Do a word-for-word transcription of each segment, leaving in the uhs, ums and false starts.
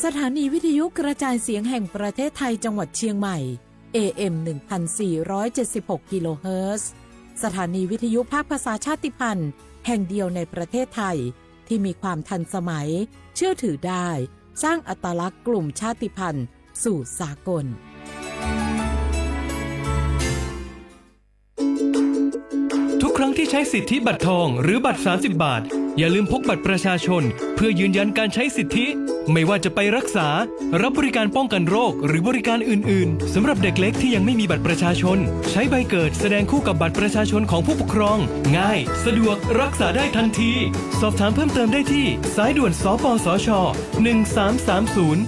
สถานีวิทยุกระจายเสียงแห่งประเทศไทยจังหวัดเชียงใหม่ เอเอ็ม หนึ่งพันสี่ร้อยเจ็ดสิบหกกิโลเฮิรตซ์ สถานีวิทยุภาคภาษาชาติพันธุ์แห่งเดียวในประเทศไทย ที่มีความทันสมัย เชื่อถือได้ สร้างอัตลักษณ์กลุ่มชาติพันธุ์สู่สากล ทุกครั้งที่ใช้สิทธิบัตรทองหรือบัตรสามสิบบาท อย่าลืมพกบัตรประชาชน เพื่อยืนยันการใช้สิทธิ ไม่ว่าจะไปรักษา รับบริการป้องกันโรค หรือบริการอื่นๆ สำหรับเด็กเล็กที่ยังไม่มีบัตรประชาชน ใช้ใบเกิดแสดงคู่กับบัตรประชาชนของผู้ปกครอง ง่าย สะดวก รักษาได้ทันที สอบถามเพิ่มเติมได้ที่ สายด่วน สปสช. หนึ่งสามสามศูนย์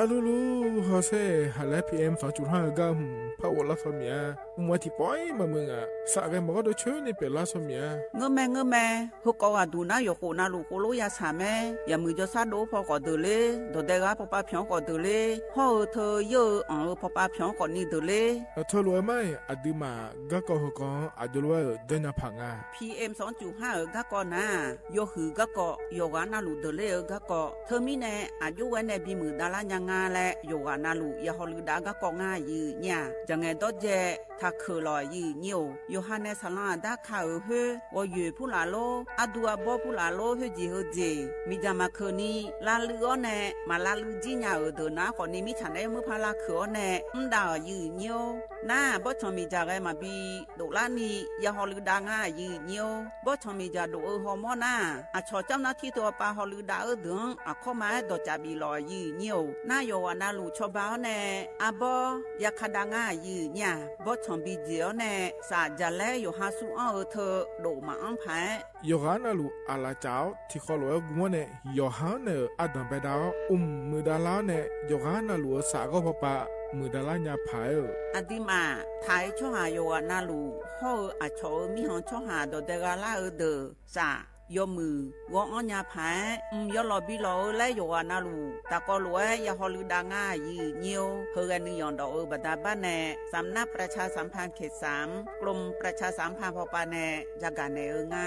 Arlulu hawsher, haqlaer P M sanqcuf har-eu gar hmq par ghoflar tawq mif-a. Mqmaq tiqpawf-ir maqmuiq ngaq, saf ghae maqgawr dawrcoeni pyeuflar tawq mif-a. Ngeurmae ngeurmae, heukawv ghaqduq nar yawqkhof navluf khovlof yasaq mae. Yaqmuiq jawrshar dov-awr paw khawf deuq ler, dawqdae ghar pawpav pyanq-awr khawf deuq ler, hawr-eu teu yeur-eu anq-eu pawpav pyanq-awr khawfni deuq ler. Teulof-aer mar-iq, aqduimaf garkawv heukawv-anr aqjox lof-aer-euq janrnya paq nga. P M sanqcuf har-euq garkawv nar-aq, yawhuiq garkawv yawqghaq navluf deuq ler-eu garkawv. Teumirnae aqjox ghae nae bimuiq davlar nya nga laer yawqghaq navluf ya hawluiv dav garkawv ngar aqyuif nyir-aq, jaqngaeq dawrdzae taqkeuq lawq aqyuif nyir-or. Yawqha nae saqlanr aqdar ka-euq khoer, ghawqyoeq purlaf lor, ardu arbawr purlaf lor, khoerjeq heujeq miqdzaq maqkeuq ni lavluiv-awr nae, maq lavluiv jir nya-euq deuq nar khawfni mirtsaq naeq-aer murpar lavkeuq-awr nae mr dav-euq aqyuif nyir-or. Nar-aq, bawrtsanq miqdzaq ghae maqbi doflar ni ya hawluiv dav ngar aqyuif nyir-or. Bawrtsanq miqdzaq dof-eu hawmawr nar-aq, aqcawq camr nar tir teu aqpav hawluiv dav-eu deuq-anr aqkawr ma-aer dawqcaf bif lawq aqyuif nyir-or. Nar yawqghaq navluf cawba-awr nae arbawr yaka dav ngar aqyuif nyir-aq, bawrtsanq bi jeq-awr nae saf jaqlaer yawqha sur anr-eu teu dof maqanr paq-aer, yawqghaq navluf aqlaf caf-awr tiqkhawf lof-aer gm-awr nae, yawqha-anr naeq-euq ardanq baedav-awr mq muiqdav lar-awr nae, yawqghaq navluf-euq saf ghawr pawpav muiqdav lar nya paq-aer-euq. Aqduimaf taq-aer tsawrhaq yawqghaq navluf hawr-eu aqcawq-euq mirkhanq tsawrhaq dawqdae gha lar-eu deuq saf yawmuiq ghawr-anr nya paq-aer, mq yawlawq bi lawq-eu laer yawqghaq navluf tafkawv lof-aer ya hawluiv dav ngar aqyuif nyir-or. Heughae nuiyanq dawf-eu baqda bar nae สำนักประชาสัมพันธ์เขตสาม กรมประชาสัมพันธ์พป nae yagaq naeq-eu nga.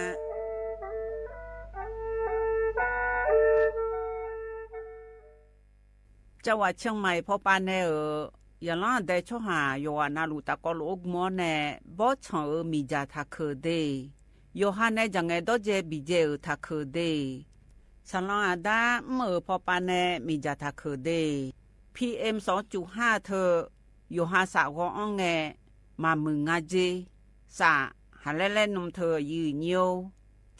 จังหวัดเชียงใหม่ พป nae-euq yaqlanr aqdae tsawrhaq yawqghaq navluf tafkawv lof-aer gm-awr nae, bawrtsanq-euq miqdzaq taqkeuq de. Yawqha nae jaqngaeq dawrdzae biqdzae-euq taqkeuq de. Saqlanr aqdar mr-euq พป nae miqdzaq taqkeuq de. P M sanqcuf har teu yawqha saf ghawr-anr ngae maqmuiq nga jer. Saf haqlaer laer nm teu aqyuif nyir-or.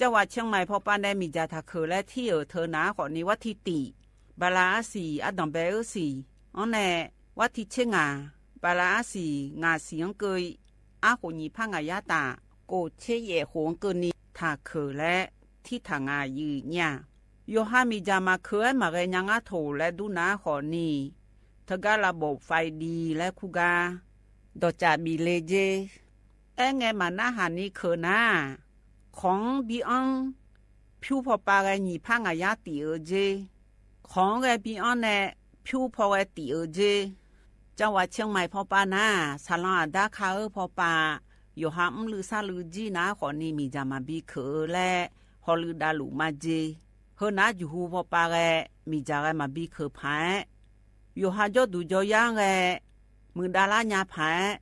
จังหวัดเชียงใหม่ พป nae miqdzaq taqkeuq laer tir-euq teu nar khawfni, war tir tif, bala arsiq ardanq bae-eu siq-anr nae, war tir tser ngaq, bala arsiq ngaq siq-anr keuv-i, arkhof nyiq par ngaq yar taf, kof tser yaef khof-anr keuvni taqkeuq laer tir taq nga aqyuif nyir-aq, yawqha miqdzaq maqkeuq-aer maqghae nya ngar toq laer dur nar khawfni, teugar lavbof faiv di laer kur gar dawqcaf bif le jer. Aerngae maqnarhaq ni keuq nar-aq, kawq-anr bi anr, pyur pawpav ghae nyiq par ngaq yar tif-eu jer. Kawq-anr ghae bi anr nae pyur paw ghae tif-eu jer. จังหวัดเชียงใหม่ พป nar-aq, saqlanr aqdar ka-eu pawpav yawqha mrluiv sarluiv jir nar khawfni miqdzaq maqbi keuq-eu laer hawluiv davluf majer. Heunar juqhu pawpav ghae miqdzaq ghae maqbi keuq paq-aer, yawqha jawrduq jawryar-anr ghae muiqdav lar nya paq-aer,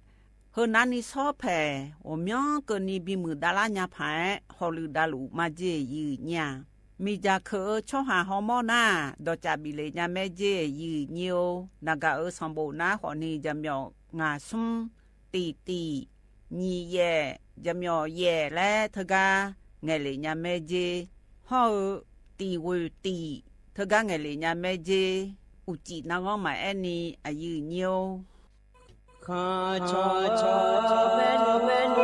heunar ni sawr paeq ghawqmyanr keuvni bimuiq davlar nya paq-aer hawluiv davluf majer aqyuif nyir-aq, miqdzaq keuq-eu tsawrhaq hawmawr nar-aq, dawqcaf bif le nya maer jer aqyuif nyir-or. Naqgaq-euq sanqbof nar khawfni jaqmyawf ngaq smr, tif tif, nyiq yaef, jaqmyawf yaef laer teugar ngaeq lef nya maer jer. Hawr-eu tif ghoeq tif teugar ngaeq lef nya maer jer. Uqcif narghanr maqaer ni aqyuif nyir-or. Khanqcawq cawq maernmr maernmr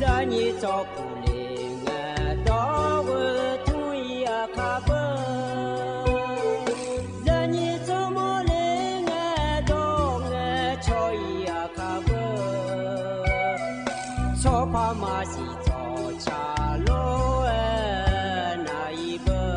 Zarnyir tsawrkuq le ngae dawr-eu tmr-ir aqkar beu. Zarnyir tsawrmawr le ngae dawr ngae cawq-ir aqkar beu. Tsawrpar maqsiq tsawqca lor-aer nar-ir beu.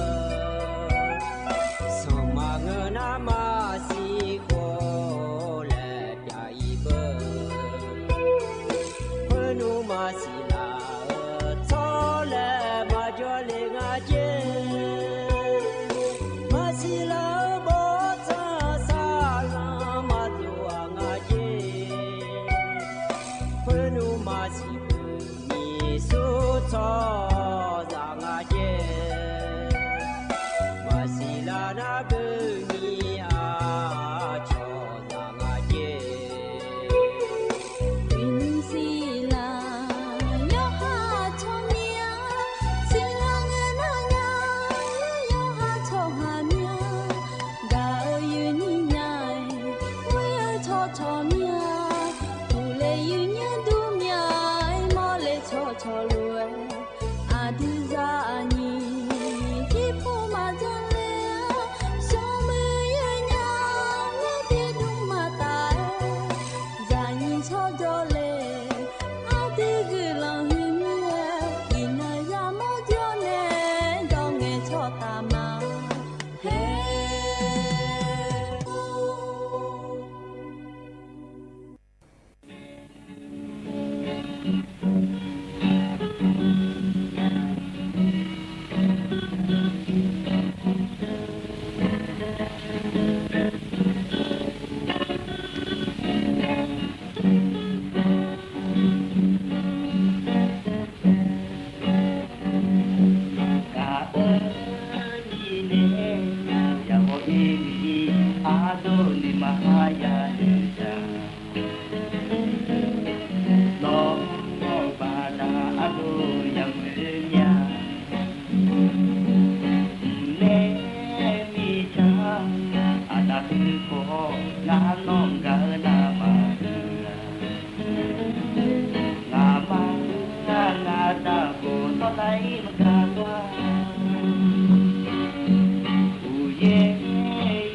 Uqyaer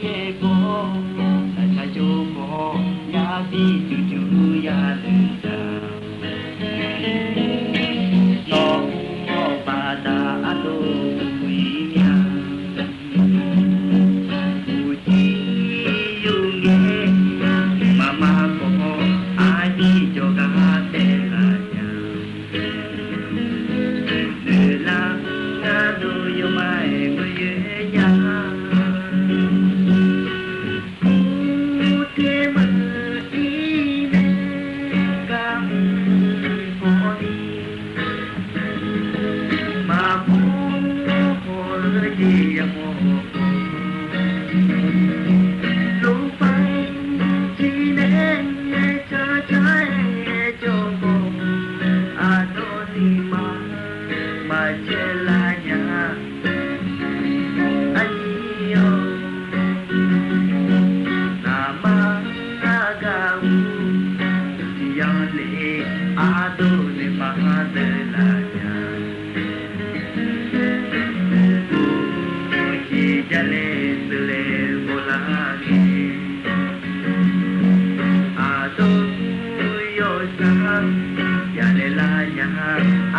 yaer bawr, laqkhaq jawr khawf, yabir juq juq yadeuq taq. Nawq-awr baqda ardov uq-ir mya. Uqcif yur ngae, mqmaq maqkawv-awr aqnyir jawrgar taev laf nya. Noeqlar gharduq yawmaf-aer maqyoer nya. Kurter meuq-ir nae, gar mq kawv ni, maqbawr khawf-eu jeq yamawr-awq. Lofpaer jir nae, car car-aer jawr khawf, aqdawr nuima maqcaev lar nya. Aqnyir-awr, naqma argaq-eu tiqyan le, aqdawr nuima deuq laf nya. Uqcif jalae seulae bawlar ngae, aqdawr yawsar yalaeq lar nya.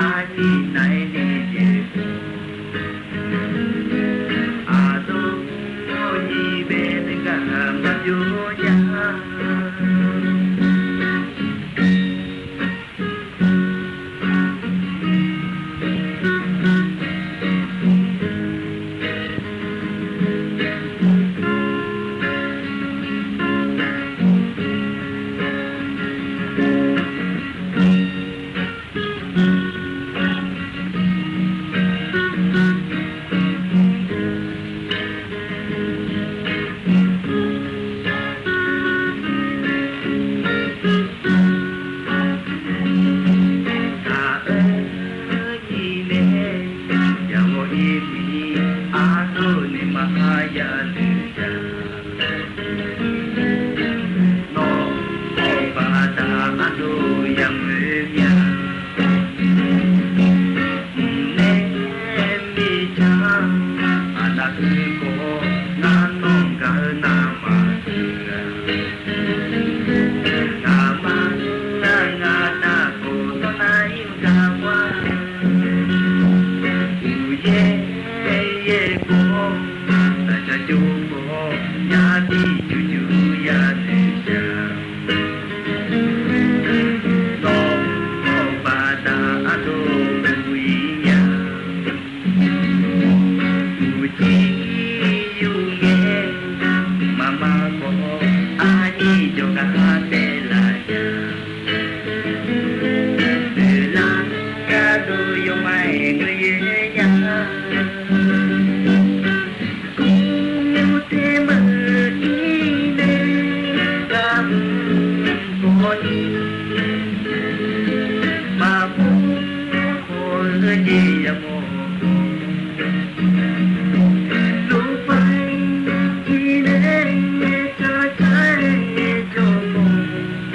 Aqnyir nav-aer ni jeq, aqdawr-awr nyiq bae nuigaq maqbyov nya. Taq-eu nyiq nae, yawqghaq-ir ni, aqdawr nuima yadeuq taq. Nawq-awr baqda ardov yamawr mya. Mqnae mirtsaq aqda huiq khawf, ngar nawr gaq-eu navmaqtser-a. Ngaqma ngar ngar navkhawf, nawr nar-ir maqgaq-a. Uqyaer yaer khawf, laqkhaq jawr khawf, yabir juq juq yadeuq taq. Nawq-awr baqda ardov uq-ir nya. Uqcif yur ngae, mqmaq maqkawv-awr aqnyir jawrgar taev laf nya. Noeqlar gharduq yawmaf-aer maqyoer nya. Kurter meuq-ir nae, gar mq kawv ni, maqbawr khawf-eu jeq yamawr-awq. Lofpaer jir nae, car car-aer jawr khawf,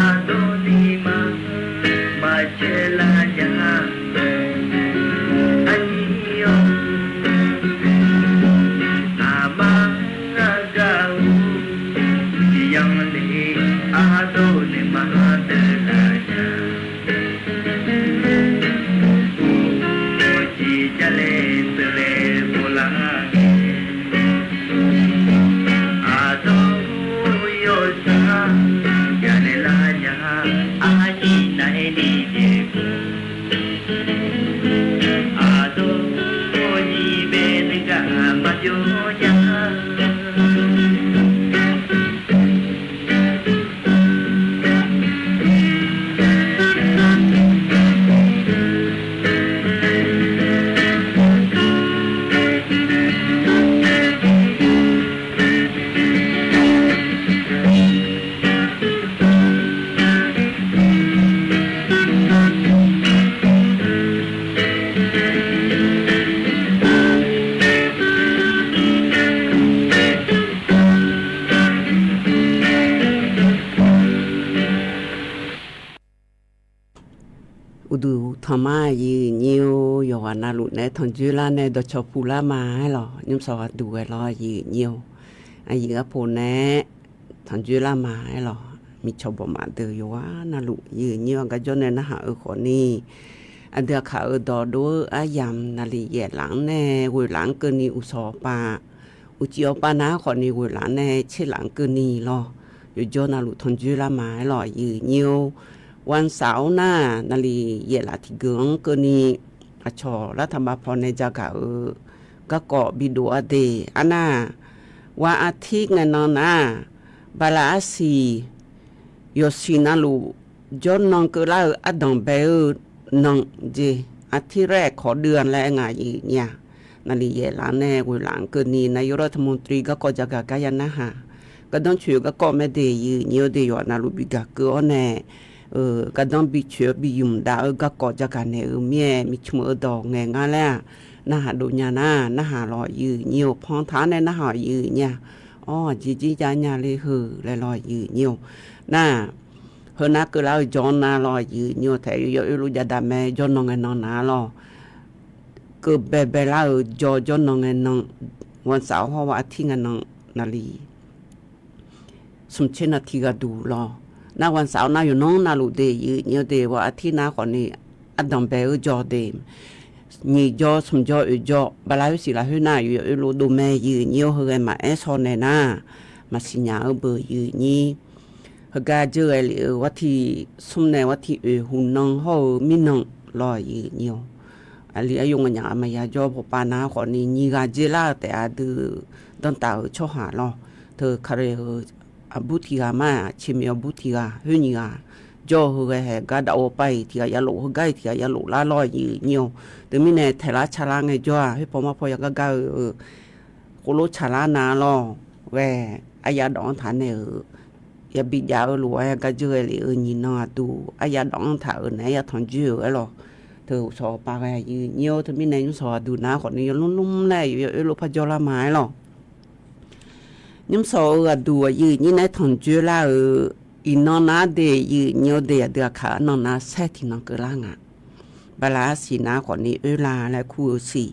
aqdawr nuima maqcaev lar nya. Aqnyir-awr, naqma argaq-eu tiqyan le, aqdawr nuima deuq laf nya. Uqcif jalae seulae bawlar ngae, aqdawr yawsar yalaeq lar nya. Aqnyir nav-aer ni jeq, aqdawr nyiq bae nuigaq maqbyov nya. Tanqma aqyuif nyir-or, yawqghaq navluf naeq-aer tanqdzoer lar nae dawqcawq puq lar ma aerlawq, nymrsawq ghaqduq ghae lawr aqyuif nyir-or. Aqyuif arpoq nae-aer tanqdzoer lar ma aerlawq, miqcawq bawqmaf deuq yawqghaq navluf aqyuif nyir-or, aqgar jawr nae narhaq-eu khawfni, aqdui aqkaq-euq dawqdov-eu aryamq naqli yaeflaf-anr nae ghoeqlaf-anr keuvni uqshawq awqpav, uqcif awqpav nav-aer khawfni ghoeqlaf-anr nae tserlaf-anr keuvni lawr, yawqjawr navluf tanqdzoer lar ma aerlawq aqyuif nyir-or. วันเสาร์ nar naqli yaeflaf tiqgeuf-anr keuvni, aqcawq lartaq bavpaw nae jagaq-eu garkawv bidov-a de. Arnar, วันอาทิตย์ ngae nan nar, bala arsiq yawqsiq navluf jawrnan keuvlar-eu ardanq bae-eu nan jeq, อาทิตย์แรกของเดือน laer aer nga aqyuif nyir-aq, naqli yaeflaf-anr nae ghoeqlaf-anr keuvni นายกรัฐมนตรี garkawv jagaq gar ya narhaq, gardanr coeq-eu garkawv mae de aqyuif nyir-or de, yawqghaq navluf bigaq keuv-awr nae gardanr bicoeq-eu biyumq dav-eu garkawv jagaq naeq-eu mir-aer, miqcmq-eu dawq ngaeq nga laer-aq, narhaq dov nya nar narhaq lawq aqyuif nyir-or, panq taq-anr nae narhaq aqyuif nyir-aq. Awr, aqjeq jir jav nya le heu laer lawr aqyuif nyir-or. Nar, heunar keuvlar-eu jawr nar lawr aqyuif nyir-or, taef-aer yaw oerlof jadav mae jawrnan ngae nan nar lawr. Keuv baebae lar-euq jawr jawrnan ngae nan, วันเสาร์ hawr วันอาทิตย์ ngae nan naqli smq tser navtiq ghaqduq lawr. Nar วันเสาร์ nar yawqnan navluf de aqyuif nyir-or de, วันอาทิตย์ nar khawfni ardanq bae-eu jawr de, nyiq jawr smq jawr oeq jawr bala khoersiq lafkhoer nar yaw oerlof dov mae aqyuif nyir-or, heughae maqaer shaw naeq nar maqsiq nya-eu beu aqyuif nyir. Heugar dzeur ghae lef-eu วันที่สาม nae วันที่สี่ huqnan hawr-eu mirnan lawr aqyuif nyir-or. Aqli aqyawf nganyaf aqmaqya jawr bawqpav nav khawfni nyiq ghaq dzeurlar-eu taef-a dui danrtaf-euq tsawrhaq lawr. Teu kale-eu aqbur tiq ghaq ma, aqceq mif aqbur tiq ghaq, khoer nyiq ghaq jawr-eu heughae haeq gar dav-awr pav-iq tiq ghaq yalof, heugar-iq tiq ghaq yalof lar lawr aqyuif nyir-or. Teumirnae taeqlar calar ngaejawr-aq, khoerpaw marpaw yagar gar-eu khoerlof tsaqlar na lawr ghae, arya dawq-anr taq naeq-euq yabi jav-eu lof-aer gar dzeur ghae lef-eu nyiq nan aqduq arya dawq-anr taq-euq naeq-aer ya tanqdzoer-euq aerlawq. Teu uqshawq pav ghae aqyuif nyir-or, teumirnae nymrshawq aqduq nar khawfni yawlmr lmr laer yaw oerlof par jawrlar ma aerlawq. Nymrshawq-eu aqduq aqyuif nyir naeq-aer tanqdzoer lar-euq iqnan nar de aqyuif nyir-or de, aqdui aqkaq arnan nar saer tiqnan keuvlar nga. Bala arsiq nar khawfni oerlar laer kur-eu siq,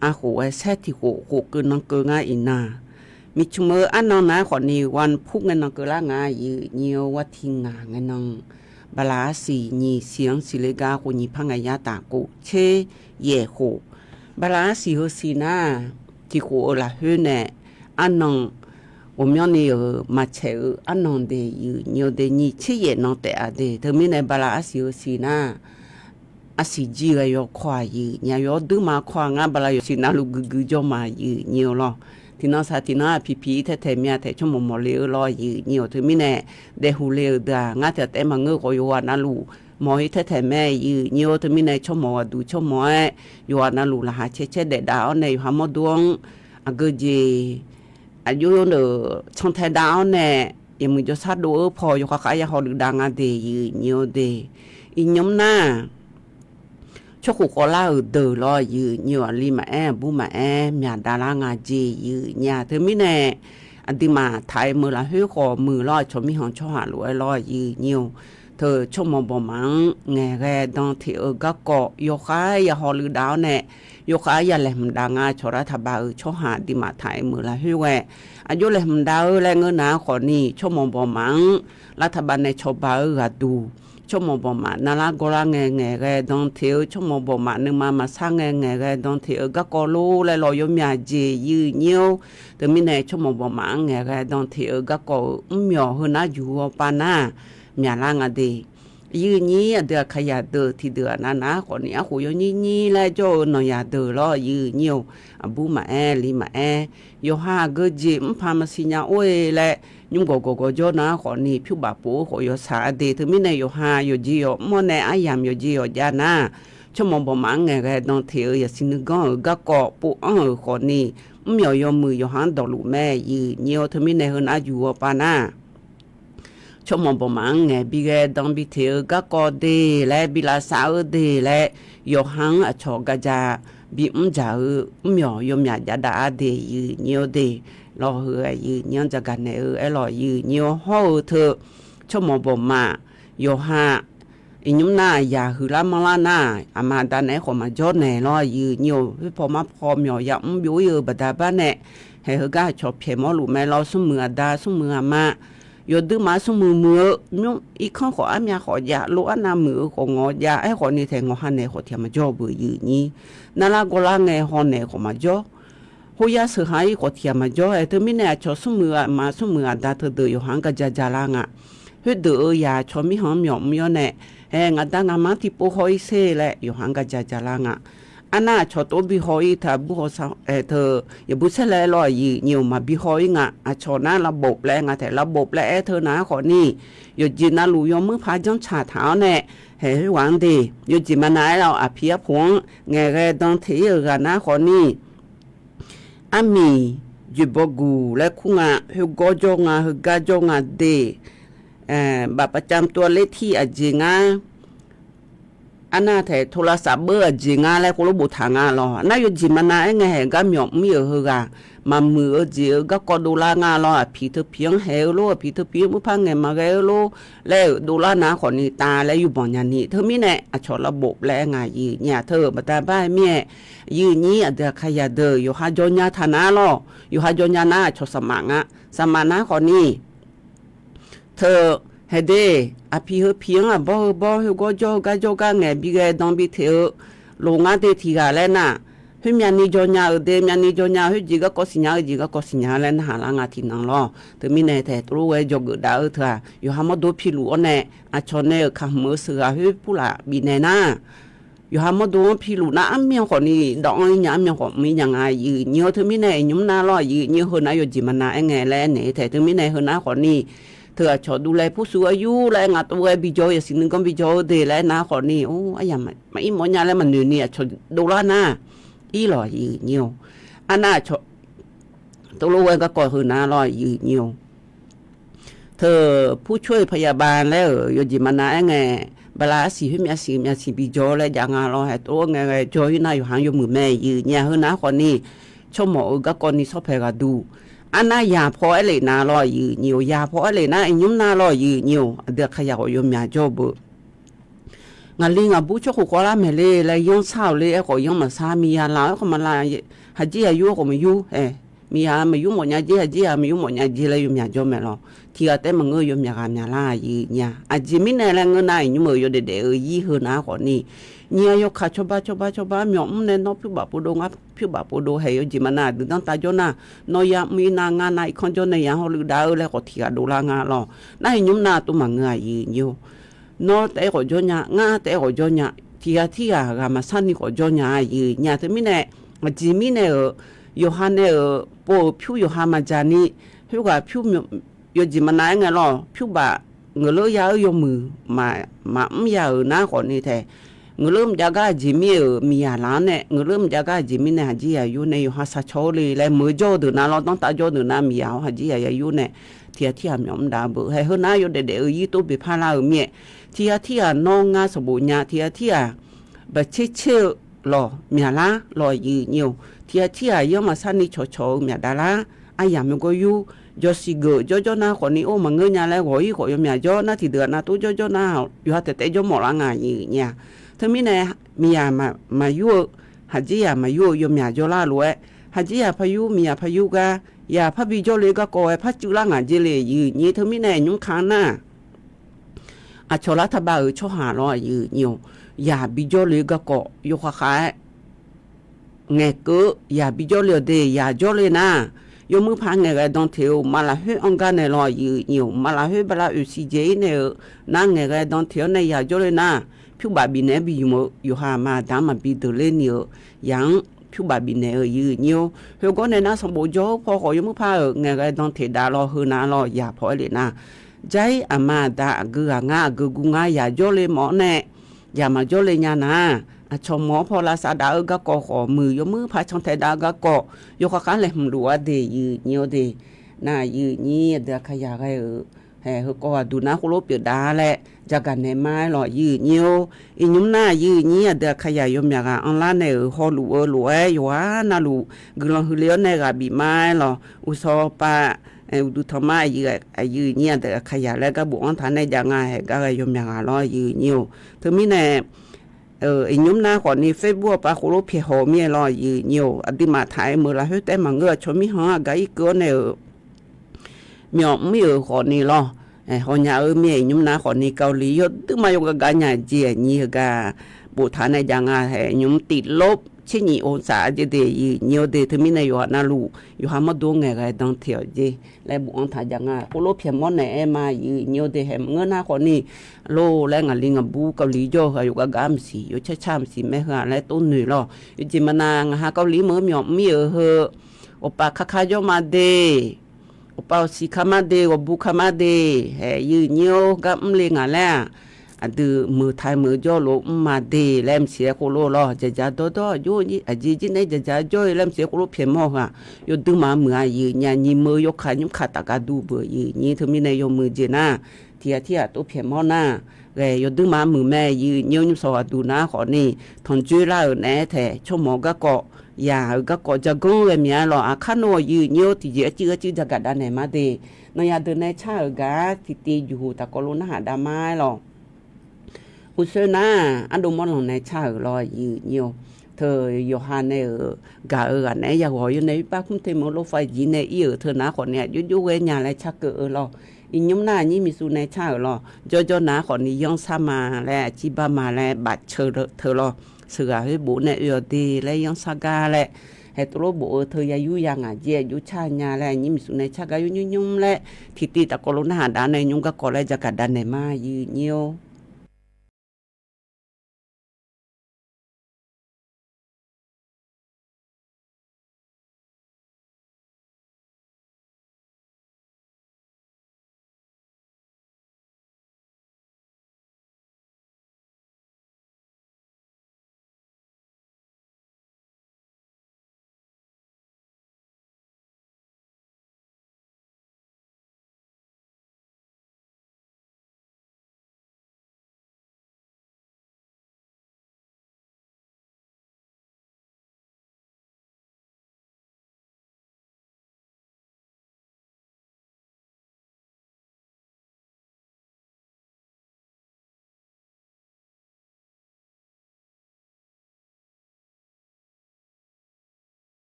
arkhof-aer saer tiq khof khof keuv nan keuv ngar iqnan, miqcmq-eu arnan nar khawfni วันพุธ ngae nan keuvlar nga aqyuif nyir-or, วันที่ห้า ngae nan bala arsiq nyiq siq-anr siqle gar khof nyiq par ngae yar taf khof tser yaeq khof. Bala arsiq heusiq nar tiq khof-eu lafkhoer nae arnan ghawqmyanrni-euq maqtsaeq-eu arnan de aqyuif nyir-or de, nyiq tser yaeq nan taef-a de. Teumirnae bala arsiq heusiq nar arsiq jir ghae yawkawr aqyuif nyir-or, yawduir ma kawr-a ngar bala yawsiq navluf guiqguiq jawr ma aqyuif nyir-or lawr. Tiqnan saq tiqnan-aq piqpiq-ir taertaeq myav taeq tsawrmawq mawq le-eu lawr aqyuif nyir-or, teumirnae daefhuq le-euq deuq-aq ngar tiq ghaq taef maqngeur khawf yawqghaq navluf mawq-ir taertaeq mae aqyuif nyir-or, teumirnae tsawrmawq ghaqduq tsawrmawq-aer yawqghaq navluf laqkhaq cae caer daef dav-awr nae yawqha mawrdo-anr aqgeu jeq aqjox yawr-euq tsanr tae dav-awr nae yawmuiq jawrshar dov-eu paw yawkhav khav ya hawluiv dav nga de aqyuif nyir-or de. Iqnymr nar tsawrkhof khawvlar-euq deuq lawr aqyuif nyir-or, aqli maqaer aqbur maqaer myaq dav lar nga jeq aqyuif nyir-a. Teumirnae aqduimaf taq-aer meuq lafkhoer khawf muiq lawr, aqcawq mirkhanq tsawrhaq lof-aer lawr aqyuif nyir-or, teu tsawrmawq bawqmaf-anr ngaeqghae dan teq-eu garkawv yawkhav ya hawluiv dav-awr nae yawkhav ya laeqhmq dav nga. Cawqlar taqbav-euq tsawrhaq aqduimaf taq-aer meuq lafkhoer ghae aqjox laeqhmq dav-eu laer ngeur nar khawfni tsawrmawq bawqmaf-anr lar taqbav nae cawba-eu ghaqduq tsawrmawq bawqmaf navlar gawrlar ngae ngaeqghae dan teq-eu tsawrmawq bawqmaf nuima maqsar ngae ngaeqghae dan teq-eu garkawv lor laer lawq yawmyaq jeq aqyuif nyir-or. Teumirnae tsawrmawq bawqmaf-anr ngaeqghae dan teq-eu garkawv-euq mrmyawq heunar juq-awr pav nar myaqlar nga de. Aqyuif nyir aqdui aqkaq yaq deuq tiqdeuq aqnav nav-ar khawfni arkhof yawnyir nyir laer jawr-eu nanqyaq deuq lawr aqyuif nyir-or, aqbur maqaer li maqaer yawqha aqgeu jeq mrpaq maqsiq nya or-e laer nymr gawqgawq gawqjawr nar khawfni pyur baf pov-eu khawf yawshaq-a de. Teumirnae yawqha yawqjeq yawq mr-awr nae aryamq yawqjeq yawq jav nar tsawrmawq bawqmaf-anr ngaeqghae dan teq-eu yasiq nuiganr-euq garkawv pov anr-euq khawfni mrmyawq yawmuiq yawqha-anr dawqluf mae aqyuif nyir-or. Teumirnae heunar juq-awr pav nar tsawrmawq bawqmaf-anr ngaeq bighae dan biteq-eu garkawv de laer bi lavsav-eu de laer yawqha-anr aqcawq gaja bimr dzaq-eu mrmyawq yawmyaq jav dav-a de aqyuif nyir-or de. Lawq heu aqyuif nyir-anr jagaq naeq-eu aerlawq aqyuif nyir-or hawr-eu teu tsawrmawq bawqmaf yawqha Iqnymr nar-aq, yaq huiqlar manrlar nar-aq, aqma aqda naeq-aer khawf maqjawr naeq lawr, aqyuif aqnyir-or. Khoerpaw marpaw myawq yamr byov-ir-eu baqda bar nae, haeq heugar aqcawq pyaeq mawrluf mae lawr, smrmuiq aqda, smrmuiq aqma, yawduir maf-anr smrmuiq muiq-eu mymr irkanr khawf armyav khawf jav, lof arnav muiq-eu khawf ngawq jav, aerkhawf ni taeq ngawq ha naeq khawf tiq ghaq maqjawr-eu beuq, aqyuif aqnyir. Narlar gawrlar ngae haw naeq khawf maqjawr. Khoeryar sheuq ha-ir khawf tiq ghaq maqjawr. Aer teumirnae aqcawq smrmuiq aqma smrmuiq aqda teudeuq yawqha-anr gar ja ja lar nga. Khoerdeuq-euq yaq aqcawq mirkhanq-anr myawq mr-awr nae, aer ngaq da ngaq ma-anr tiqpov haw-ir sher laer yawqha-anr gar ja ja lar nga. Arnar aqcawq tov bi haw-ir teu aqbur haw sar-aer teu, yaqbur saerlaer lawr, aqyuif aqnyir-or, maqbi haw-ir nga. Aqcawq nar lavbof laer nga taeq, lavbof laer aer teu nar-aer khawf ni, yawqjeq navluf yawmuir paq janrtsaq taq-awr nae, haeq khoerghaq-anr de, yawqjeq maqnav aer-awr aqpiq arpoq-anr ngaeqghae dan teq-ir-euq ghaq nar khawf ni, armiq joeqbaw guq laer kur nga, khoergawr jawr nga, heugar jawr nga de, bafpavcamq tov-a ler tir aqjeq ngar, arnar taeq tov lavsaf beur aqjeq ngar laer khoerlof boftaq nga lawr. Nar yawqjeq maqnav aer ngae haeq gar myawq mr-ir-euq heughaq, maqmuiq-eu jeq-eu garkawv dovlar nga lawr. Aqpiq teupiq-anr haeq-eu lor, aqpiq teupiq-anr muir par ngaeq maqghae-eu lor laer-euq dovlar nar khawf ni tav laer yurbanq nya ni. Teumirnae aqcawq lavbof laer aer nga, aqyuif aqnyir-aq, teu-euq baqda bar-aer mir-aer, aqyuif aqnyir aqdui aqkaqyaq deuq yawqha jawr nya taq nar lawr. Yawqha jawr nya nar aqcawq saqmaf nga, saqmaf nar khawf ni, teu, haeq de, aqpiq heu piq-anr aqbawr heu bawr, khoergawr jawr heugar jawr gar ngaeq bi ghae dan bi teq-eu loq ngar de tiq ghaq laer nar, khoermyavni jawr nya-euq de, myavni jawr nya, khoerjeq garkawv siqnya-eu jeq garkawv siqnya laer narhaq lar nga tiqnan lawr. Teumirnae taeq tov lof ghae jawrgeuf dav-eu teu-aq, yawqha mawrdo piluf-awr nae, aqcawq nae-euq kaqhmq-eu sheuqghaq khoer purlaf bifnaeq nar, yawqha mawrdo-anr piluf nar armyanr khawf ni dawv-anr-ir nya, armyanr khawf mr-ir nya nga, aqyuif aqnyir-or. Teumirnae iqnymr nar lawr, aqyuif aqnyir-or, heu nar yawqjeq maqnav aer ngae laer aernaeq-eu taeq. Teumirnae heu nar khawf ni, teu aqcawq duvlae pursuv-aer yur laer ngaq tov ghae bijawr-eu yasiq nuiganr bijawr-eu de laer aernar khawf ni, or, aryamq maqir mawf nya laer maqnoeq ni aqcawq dovlar nar, ir lawq, aqyuif aqnyir-or. Arnar aqcawq tov lof ghae garkawv heu nar lawr, aqyuif aqnyir-or. Teu purcoer-euq paqyaqbav laer-euq yawqjeq maqnav aer ngae, bala arsiq khoermyav siq myavsiq bijawr laer jav nga lawr. Haeq tov-aer ngae ghae jawr-ir nar yawqha-anr yawmuiq mae, aqyuif aqnyir-aq. Heu nar khawf ni, tsawrmawf-eu garkawv ni sawr paeq ghaq duq, arnar yaq paw aer lef nar lawr, aqyuif aqnyir-or. Yaq paw aer lef nar iqnymr nar lawr, aqyuif aqnyir-or, aqdui aqkaqyaq khawf yawmyaq jawr-eu beu. Ngaqli ngaqbur tsawrkhof khawvlar maeq le laer yanr sar-euq le, aerkhawf yanr maqsar, miqyaq laf-awr aerkhawf maqlaf, haqjir yaq yur aerkhawf maqyur, aer, miqyaq maqyur mawfnya jer, haqjir yaq maqyur mawfnya jer laer yawmyaq jawr mae lawr. Tiq ghaq taef maqngeur, yawmyaq ghaq myaqlar, aqyuif aqnyir-aq. Aqjeq mirnae laer ngeur nar, iqnymr-euq yawdaef daef-eu ir heu nar khawf ni, nyiq-a yawkaq cawba cawba cawba-aer myawf mr nae, nawr pyur baf pov dov, ngar pyur baf pov dov, haeq yawqjeq maqnav aqdui danrtav jawr nar, nawr yar mr-ir nar, ngar nar irkanr jawr nae yaq hawr luiv dav-eu laer khawf tiq ghaq dovlar nga lawr. Nar iqnymr nar tov maqngeur, aqyuif aqnyir-or. Nawr taef-aer khawf jawr nya, ngar taef-aer khawf jawr nya, tiq ghaq tirghaq ghaq maqsar ni khawf jawr nya, aqyuif aqnyir-aq. Teumirnae, aqjeq mirnae-euq, yawqha nae-euq pov-euq pyur yawqha maqdzaq ni, khoerghaq pyur, yawqjeq maqnav aer ngae lawr, pyur baf ngeuqleur ya-eu yawmuiq maqmr ya-euq nar khawf ni taeq, ngeuqleur mqjav gar aqjeq mir-euq miqyaq laf-anr nae, ngeuqleur mqjav gar aqjeq mirnae haqjir yaq yur nae yawqha saqcawq-eu le laer meuq-eu jawr-eu deuq nar lawr, danrtav jawr-eu deuq nar miqyaq-awr haqjir yaq ya yur nae, tiq ghaq tirghaq myawf mr dav-eu beu. Haeq heu nar yawdaef daef-eu ir tov beqpar lar-euq mir-aer, tiq ghaq tirghaq nawr ngar sanqbof nya, tiq ghaq tirghaq baqtser tser-eu lawq, myaqlar lawq, aqyuif aqnyir-or. Tiq ghaq tirghaq yanr maqsar ni cawqcawq-eu myaqdav lar, aryamq meuqgawr yur, jawqsiq geuf jawrjawr nar khawf ni or maqngeur nya laer ghawq-ir khawf yawmyaq jawr nar, tiqdeuq aqnav tov jawrjawr nar yawqha taef taef jawr mawf lar nga, aqyuif aqnyir-aq. Teumirnae miqyaq maqyur-eu, haqjir yaq maqyur-eu yawmyaq jawrlar lof-aer, haqjir yaq par yur, miqyaq par yur gar, yaq parbi jawrle garkawv-aer par cuiv lar ngaq jer le, aqyuif aqnyir. Teumirnae nymr ka nar aqcawq lar taqbav-euq tsawrhaq lawr, aqyuif aqnyir-or. Yaq bijawr le garkawv yawkhav khav-aer ngaeqkeuv-eu yaq bijawr le-awq de, yaq jawrle nar, yawmuir paq ngaeqghae dan teq-eu maq lafkhoer anr gar nae lawr, aqyuif aqnyir-or. Maq lafkhoer bala oeqsiq dzaeq-ir nae-euq nar ngaeqghae dan teq-awr nae yaq jawrle nar, pyur baf bifnaeq-aer bi ymq-eu yawqha aqma aqda-anr maqbi deuq ler ni-euq yaq-anr pyur baf bifnaeq-eu, aqyuif aqnyir-or. Khoergar nae nar sanqbof jawr-eu paw khawf yawmuir paq-euq ngaeqghae dan teq dav lawr, heu nar lawr yaq paw aer lef nar, jar-ir aqma aqda aqgeu ghaq ngar aqgeu gu ngar yaq jawrle mawf-awr nae, yaq maqjawrle nya nar, aqcawq mawq-awr paw lavsav dav-eu garkawv khawf muiq, yawmuir paq cantae dav-eu garkawv yawkhav khav laeqhmq luf-a de, aqyuif aqnyir-or de. Nar aqyuif aqnyir aqdui aqkaqyaq ghae-euq, haeq heukawv ghaq duq nar khoerlof pyeuf dav laer jagaq naeq ma-aer lawq, aqyuif aqnyir-or. Iqnymr nar aqyuif aqnyir aqdui aqkaqyaq yawmyaq ghaq anrlar nae-euq hawluf-eu lof-aer yawqghaq navluf guiqlanq huiq le-awr nae ghaq bif ma-aer lawq. Uqshawq pav Uqduq tanqma aqyuif aqnyir aqdeuq aqkaqyaq laer gar bofanr taq nae jav nga haeq gar ghae yawmyaq ghaq lawr aqyuif aqnyir-or. Teumirnae iqnymr nar khawfni Facebook-awr pav khoerlof pyaeqhaw-eu mir-aer lawr aqyuif aqnyir-or. Aqduimaf taq-aer meuq lafkhoer taef maqngeur-aq tsawrmir han-anr aqgar irkeuv-awr nae-euq myawf mir-euq khawfni lawr. Hawnya-eu mir-aer iqnymr nar khawfni Kali yawduirma yawgaq gaq nya jeq aqnyir heugar boftaq nae jav nga haeq nymr tiqlof tser nyif-or saf-a jeq de aqyuif aqnyir-or de. Teumirnae yawqha navluf yawqha mawrdo-anr ngaeqghae dan teq-awq jeq laer bofanr taq jav nga. Khoerlof pyaeqmawr naeq-aer ma aqyuif aqnyir-or de. Haeq maqngeur nar khawfni lor laer ngaqli ngaqbur Kali jawr-eu heu yawqgar gaq maqsiq yawcar car maqsiq maer heu-aq laer tov noeq lawr. Yawjeq maqnav ngaq ha Kali meuq-eu myawf mir-euq heu awqpaf kakar jawr ma de. Awqpaf awqsiq ka mar de, ghawqbu ka mar de, haeq aqyuif aqnyir-or gar mrle ngaq laer-aq, aqdui meuq taq-aer meuq jawr lof mr ma de laer maqsiq-aer khoerlof lawr. Jaqjaq dawrdawr aqjeq jir nae jaqjaq jawr-eu laer maqsiq-aer khoerlof pyaeqmawr heu-aq, yawduirma muiq-a aqyuif aqnyir aqnyir meuq yawkaq nymrkaq taf gar dur beuq aqyuif aqnyir. Teumirnae yawmuiq jeq nar tiq ghaq tirghaq tov pyaeqmawr nar ghae yawduirma muiq mae aqyuif aqnyir-or. Nymrshawq ghaq duq nar khawfni tanqjoer lar-euq naeq-aer taeq tsawrmawf-eu garkawv yaq-euq garkawv jaganr ghae mya-aer lawr. Aqkar nawr aqyuif aqnyir-or tiqjeq arcuiv arcuiv jagaq dav naeq ma de. Nanya deuq nae car-euq gaq-ar tiqtiv juqhuq taqkawv lof narhaq dav ma-aer lawr. Uqsoer nar ardov mawrlanq nae car-euq lawr aqyuif aqnyir-or. Teu yawqha nae-euq gaq-eu ghaq naeq-aer yaghawq yawr nae irbar kmr te meuq lawr far jir nae ir-euq teu nar khawfni aqjox jox ghae nya laer carkeuv-eu lawr. Iqnymr nar aqnyir miqsuv nae car-euq lawr. Jawrjawr nar khawfni yanrsar ma laer aqcir bar ma laer bafceu teu lawr. Sheuqghaq khoer bof nae oe-awq de laer yanrsar gar laer haeq tov lof bof-eu teu ya yur ya ngaq jir aqjox car nya laer aqnyir miqsuv nae car gar yur nymr nymr laer tiqtiv tafkawv lof narhaq dav nae nymr garkawv laer jagaq dav naeq ma aqyuif aqnyir-or.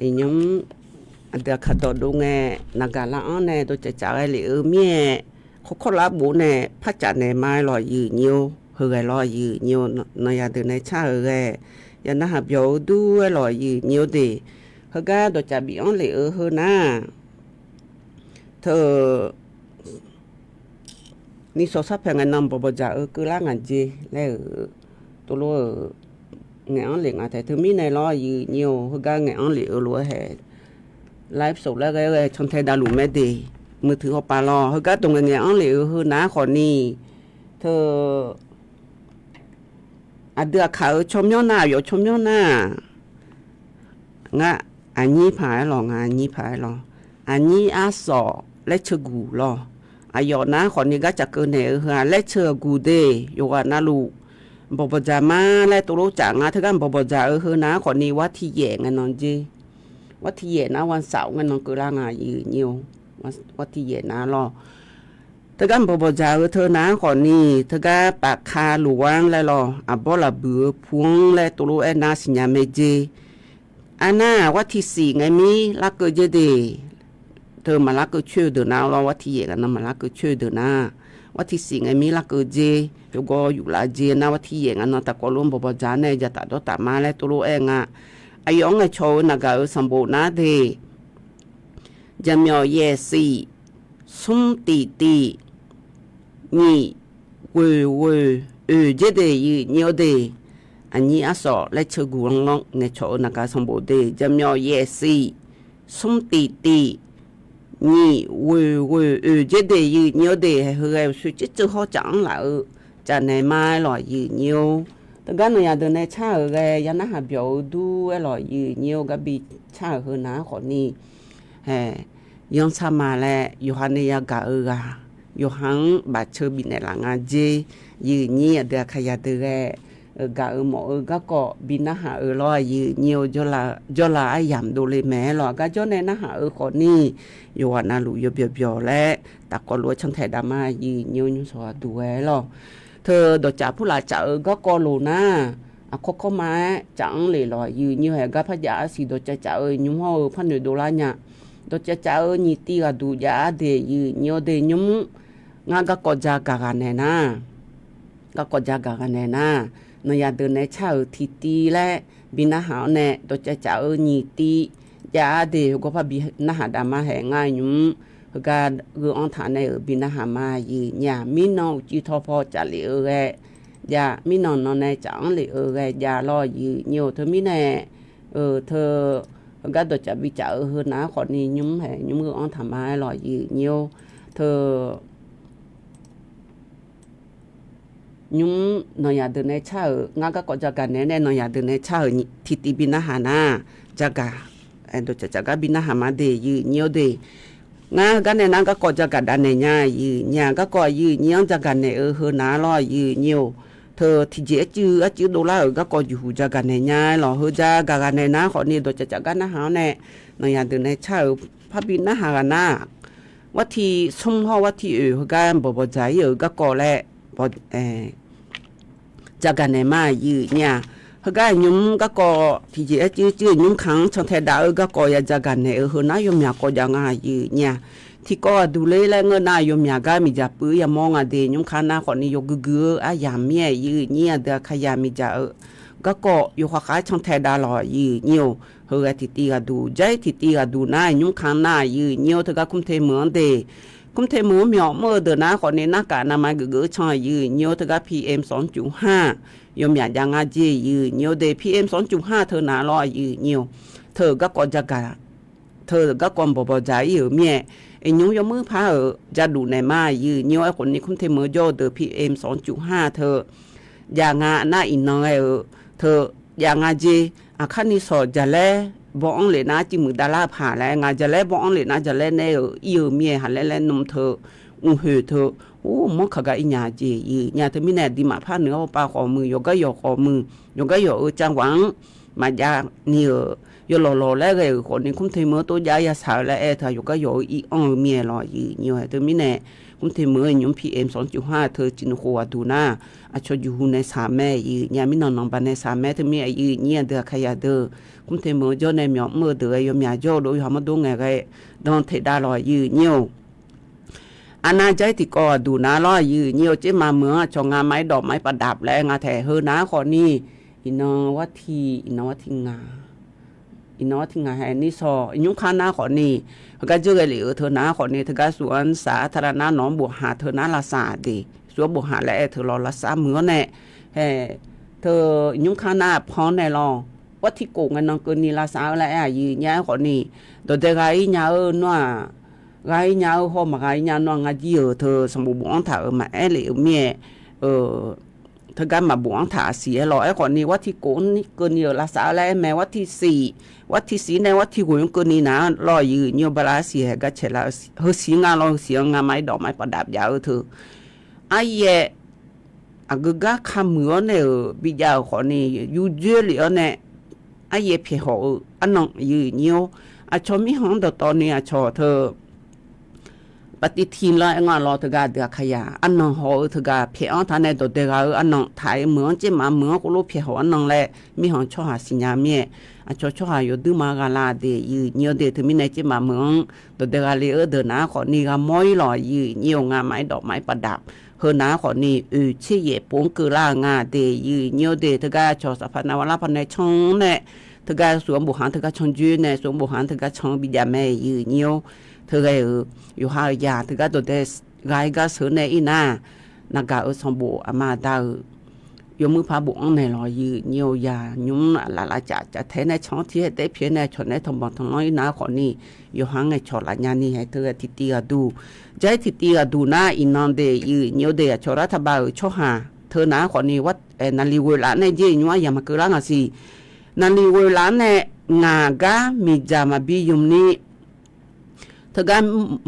Iqnymr aqdui aqkaq dawqdov ngae, naqgaq lar-anr nae dawqcaev tsaf ghae lef-eu mir-aer, khawrkawr lar bof nae par caf naeq ma-aer lawq aqyuif aqnyir-or. Heughae lawr aqyuif aqnyir-or, nanqya deuq nae car-euq ghae, ya narhaq byawq-eu dur-aer lawq aqyuif aqnyir-or de. Heugar dawqcaev bif-anr lef-eu heu nar, teu nishawq sarpaeq ngaeqnan bawqbawq dzaq-eu keuvlar ngaq jeq laer-euq tov lof-euq ngaeq-anr lef nga taef. Teumirnae lawr aqyuif aqnyir-or, heugar ngaeq-anr lef-eu lof-aer hae, live show laer ghae ghae cantae davluf mae de. Muiqtui hawpaf lawr heugar dawq ngaeq ngaeq-anr lef-eu heu nar khawfni, teu aqdui aqkaq-euq tsawrmyanr nar, aqyawf tsawrmyanr nar, ngar aqnyir paq-aer lawq, ngar aqnyir paq-aer lawq. Aqnyir arsawf laer ceuguq lawq. aqyawf nar khawfni gar cafkeuv naeq-eu heu-aq, laerceu-aq guq de, yawqghaq navluf bawqbawq dzaq ma laer tovlof caf nga. Teugar bawqbawq dzaq-eu heu nar khawfni war tiq yaef ngae nan jer, war tiq yaef nar วันเสาร์ ngae nan keuvlar nga, aqyuif nyir-or. War tiq yaef nar lawr. Teugar bawqbawq dzaq-eu teu nar khawfni, teugar pafka loq-anr laer lawr, aqbawr lafbuiq-eu pu-anr laer tovlof aernar siqnya mae jer. Arnar war tiq siq ngae mir larkeuv jer de. Teu maqlarkeuv coer-eu deuq nar lawr, war tiq yaef ngae nan maqlarkeuv coer-eu deuq nar, war tiq siq ngae mir larkeuv jer, yawgawr yuflar jer nar, war tiq yaef ngae nan taqkawv lof-anr bawqbawq dzaq nae jataf dawrtaf ma laer tovlof aer nga. Aqyawf-anr ngaeqcawq-eu naqgaq-euq sanqbof nar de, jaqmyawf yaeq siq, smr tiq tiq, nyiq ghoeq ghoeq oeq jer de, aqyuif nyir-or de. Aqnyir arsawf laer ceuguq-anr lawr ngaeqcawq-eu naqgaq sanqbof de, jaqmyawf yaeq siq, smr tiq tiq, nyiq ghoeq ghoeq oeq jer de, aqyuif nyir-or de. Haeq heughae-euq soeqtser tseuv hawr caf-anr laf-eu caf naeq ma aer lawq, aqyuif nyir-or. Teugar nawq yaq deuq nae car-euq ghae ya narhaq byawq-eu dur aer lawq, aqyuif nyir-or. Garbi car-euq heu nar khawfni, haeq, yanrsar ma laer yawqha nae yagaq-eu ghaq, yawqha-anr bafceu bifnaeq laf nga jer, aqyuif nyir aqdui aqkaqyaq deuq ghae gaq-eu mawf-eu garkawv bi narhaq-eu lawr, aqyuif nyir-or. Jawrla aryamq dovle mae aer lawq, aqgar jawr nae narhaq-eu khawfni, yawqghaq navluf yawbyawq byawq laer tafkawv lof-aer cantae dav ma, aqyuif nyir-or. Nymr sawq aqduq ghae aer lawq. Teu dawqcaf purlaf caf-eu garkawv loq nar, aqkawr kawr ma-aer caf-anr lef lawq, aqyuif nyir-or. Haeq gar par jav arsiq dawqcaf caf-eu nymr hawr-eu par noeq dovlar nya. Dawqcaf caf-eu nyiq tiv ghaqduq jav-ar de, aqyuif nyir-or de. Nymr ngar garkawv ja gaq ghaq naeq nar, garkawv ja gaq ghaq naeq nar, nawq yaq deuq nae car-euq tiq tiv laer bi narhaq-awr nae, dawqcaf caf-eu nyiq tiv jav-ar de, heugawr par bi narhaq dav ma. Haeq ngar nymr heugar gheu-anr taq nae-euq bi narhaq ma, aqyuif nyir-aq. Mirnan uqcif tawpaw caf lef-eu ghae jav, mirnan nan nae caf-anr lef-eu ghae jav lawr, aqyuif nyir-or. Teumirnae, eu, teu, heugar dawqcaf bicaf-eu heu nar khawfni, nymr haeq nymr gheu-anr taq ma aer lawq, aqyuif nyir-or. Teu nymr nawq yaq deuq nae car-euq, ngar garkawv ja gaq naeq-aer nae nawq yaq deuq nae car-euq tiq tiv bi narhaq nar, ja gaq, dawqcaf caf gar bi narhaq ma de, aqyuif nyir-or de. Ngar heugar nae nar garkawv ja gaq dav naeq nya, aqyuif nyir-aq. Garkawv aqyuif nyir-anr ja gaq naeq-eu heu nar lawr, aqyuif nyir-or. Teu tiqjeq arcuiv arcuiv dovlar-euq garkawv jeqhuq ja gaq naeq nya aer lawq. Heu ja gaq ghaq naeq nar khawfni, dawqcaf caf gar narhaq-awr nae, nawq yaq deuq nae car-euq parbi narhaq ghaq nar, war tiq smr hawr war tiq oeq heugar bawqbawq dzaq-ir-euq garkawv laer, ja gaq naeq ma, aqyuif nyir-aq. Heugar nymr garkawv tiqjeq arcuiv cuiv nymr kaq-anr cantae dav-eu garkawv ya ja gaq naeq-eu heu nar yawmyaq kawv jav nga, aqyuif nyir-aq. Tiqkawv aqduq ler laer ngeur nar, yawmyaq gar miqdzaq puiv-ir yamawr nga de. Nymr kaq nar khawfni yawgui gui-eu aryamq mir-aer, aqyuif nyir aqdui aqkaqyaq miqdzaq-eu garkawv yawkhav khav-aer cantae dav lawq, aqyuif nyir-or. Heughae tiq tiv ghaqduq, jar-ir tiq tiv ghaqduq nar, nymr kaq nar, aqyuif nyir-or. Teugar kumr te meuq-anr de, kumr te meuq-anr myawf mr-eu deuq nar khawfni, narkaf navmaqi geuf geuf-eu can, aqyuif nyir-or. Teugar P M sawq-anr cuf har yawmyaq jav nga jer, aqyuif nyir-or de. P M sawq-anr cuf har teu nar lawr, aqyuif nyir-or. Teu garkawv ja gaq, teu garkawv bawqbawq dzaq-ir-euq mir-aer, iqnymr yawmuir par-euq jaduf naeq ma, aqyuif nyir-or. Aerkhawfni kumr te meuq-eu jawr-eu deuq P M sawq-anr cuf har teu jav nga nar, iqnan ghae-euq teu jav nga jer. Aqkar ni sawq jaqlaer baw-anr lef nar, arcuiv muiq davlar paq laer nga. Jaqlaer baw-anr lef nar, jaqlaer nae-euq ir-eu mir-aer, haqlaer laer nmr teu, mq hoeq teu, or, manr kaq gar ir nya jeq, aqyuif nyir-aq. Teumirnae aqduimaf par noeq-awr, pav khawf muiq, yawqgar yawq khawf muiq, yawqgar yawq-euq cangwaq-anr maqjav ni-euq, yawlawq lawq laer ghae-euq khawfni, kumr te meuq-anr tov jav yasaq-eu laer aer teu-aq, yawqgar yawq-eu ir-anr-eu mir-aer lawq, aqyuif nyir-or. Teumirnae kumr te meuq-anr nymr P M sawq-anr cuf har teu ciqnmq khof ghaqduq nar, aqcawq jeqhu nae saq mae, aqyuif nyir-aq. Mirnan nanqbav nae saq mae. Teumirnae aqyuif nyir aqdui aqkaqyaq deuq, kumr te meuq-eu jawr nae myawf mr-eu deuq ghae yawmyaq jawr-eu lof-aer yawqha mawrdo ngaeq ghae dan teq dav lawq, aqyuif nyir-or. Arnav jar-ir tiqkawv ghaqduq nar lawr, aqyuif nyir-or. Tser ma meuq-anr aqcawq nga ma-ir dawq ma-ir paf daf laer nga tae heu nar khawfni, iqnan war tiq, iqnan war tiq ngaq, iqnan war tiq ngaq hae ni sawq, iqnymr kar nar khawfni, heugar dzeur ghae lef-euq teu nar khawfni, teugar suf-anr saq-ar taq lar nar, nawq-anr bof haq teu nar lavsav de, suf-anr bof haq laer aer teu lawq, lavsav muiq-awr nae, hae, teu iqnymr kar nar aqpan-anr nae lawq, war tiq kof ngae nan keuvni lavsav-eu laer aer, aqyuif nyir-aer khawfni, dawqdae ghaq-ir nya-eu nawr-aq, ghaq-ir nya-eu haw maqghaq-ir nya nawr-aq, ngar jir-euq teu sanqbof bof-anr taq-euq maqaer lef-euq mir-aer, eu, teugar maqbof-anr taq-aq siq-aer lawq. Aerkhawf ni war tiq kof-anr keuvni-euq lavsav-eu laer aer mae, war tiq siq, war tiq siq nae war tiq ghoeq-anr keuvni naq-anr lawq, aqyuif nyir-eu bala siq haeq gar caeq lar-eu heusiq-anr nga lawr, heusiq-anr ngamaf-aer dawq maf-aer pafdaf jav-eu teu aryaer aqgeu gar kamuiq-awr nae-euq bijav-euq khawfni yurdzoer lef-awr nae aryaer pyaeqhaw-eu arnan aqyuif nyir-or, aqcawq mirkhanq-anr dawqtawvni aqcawq teu baqtivti lar-aer nga lawr, teugar aqdui aqkaqyaq arnan haw-eu teugar pyaeq-anr taq nae dawqdae ghaq-eu arnan taq-aer meuq-anr caermaf meuq-anr khoerlof pyaeqhaw arnan laer mirkhanq tsawrhaq siqnya mir-aer, aqcawq tsawrhaq yawduir ma gha la de aqyuif nyir-or de. Teumirnae caermaf meuq-anr dawqdae gha le-eu deuq nar-anr khawfni gha mawr-ir lawq, aqyuif nyir-or, ngamaf-aer dawq maf-aer pafdaf. Heu nar-anr khawfni oeq tser yaef pov-anr keuvlar-eu nga de aqyuif nyir-or de. Teugar aqcawq saqpaq navmaqlar pawnae can-anr nae teugar suf-anr bof haq-anr teugar can dzoer nae suf-anr bof haq-anr teugar can-anr bijav mae aqyuif nyir-or. Teughae-euq yawqha-euq yaq teugar dawqdae gha-aer gar sheuq nae ir nar, naqgaq-euq sanqbof aqma aqda-euq yawmuiq par bof-anr naeq lawq, aqyuif nyir-or, yaq nymr laf lavcaf caf tae nae can-anr tiqhaer taef pyaeq nae cawq naeq-aer tanqbanq tanqlanr ir nar khawfni yawqha-anr ngaeqcawq lafnya ni haeq teugar tiqtiv ghaq duq, jar-aer tiqtiv ghaq duq nar iqnan de aqyuif nyir-or de. Aqcawq lar taqbav-euq tsawrhaq teu nar khawfni naqli ghoeqlaf-anr nae jer nymr aryamq maqkeuv lar ngaq siq. Naqli ghoeqlaf-anr nae ngaq gar miqdzaq maqbi ymq ni teugar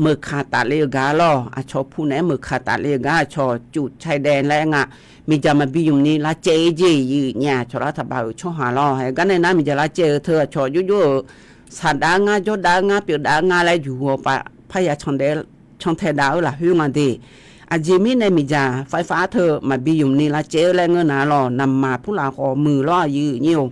meuqkaq tafle-eu gar lawr, aqcawq pu naeq-aer meuqkaq tafle-eu gar aqcawq cuf cae dae laer nga. Miqdzaq maqbi ymq ni lavcaev-ir jeq aqyuif nyir-or, aqcawq lar taqbav-euq tsawrhaq lawr. Haeq gar nae nar miqdzaq lavcaev-eu teu aqcawq jovjov-euq saqdav-aer ngar jawrdav-aer ngar pyeufdav-aer ngar laer juqhu-awr par parya cantae dav-eu lafkhoer nga de. Aqjeq mirnae miqdzaq faifaf-ar teu maqbi ymq ni lavcaev-eu laer ngeur nar lawr, naqmaq purlaf khawf muiq lawr aqyuif nyir-or.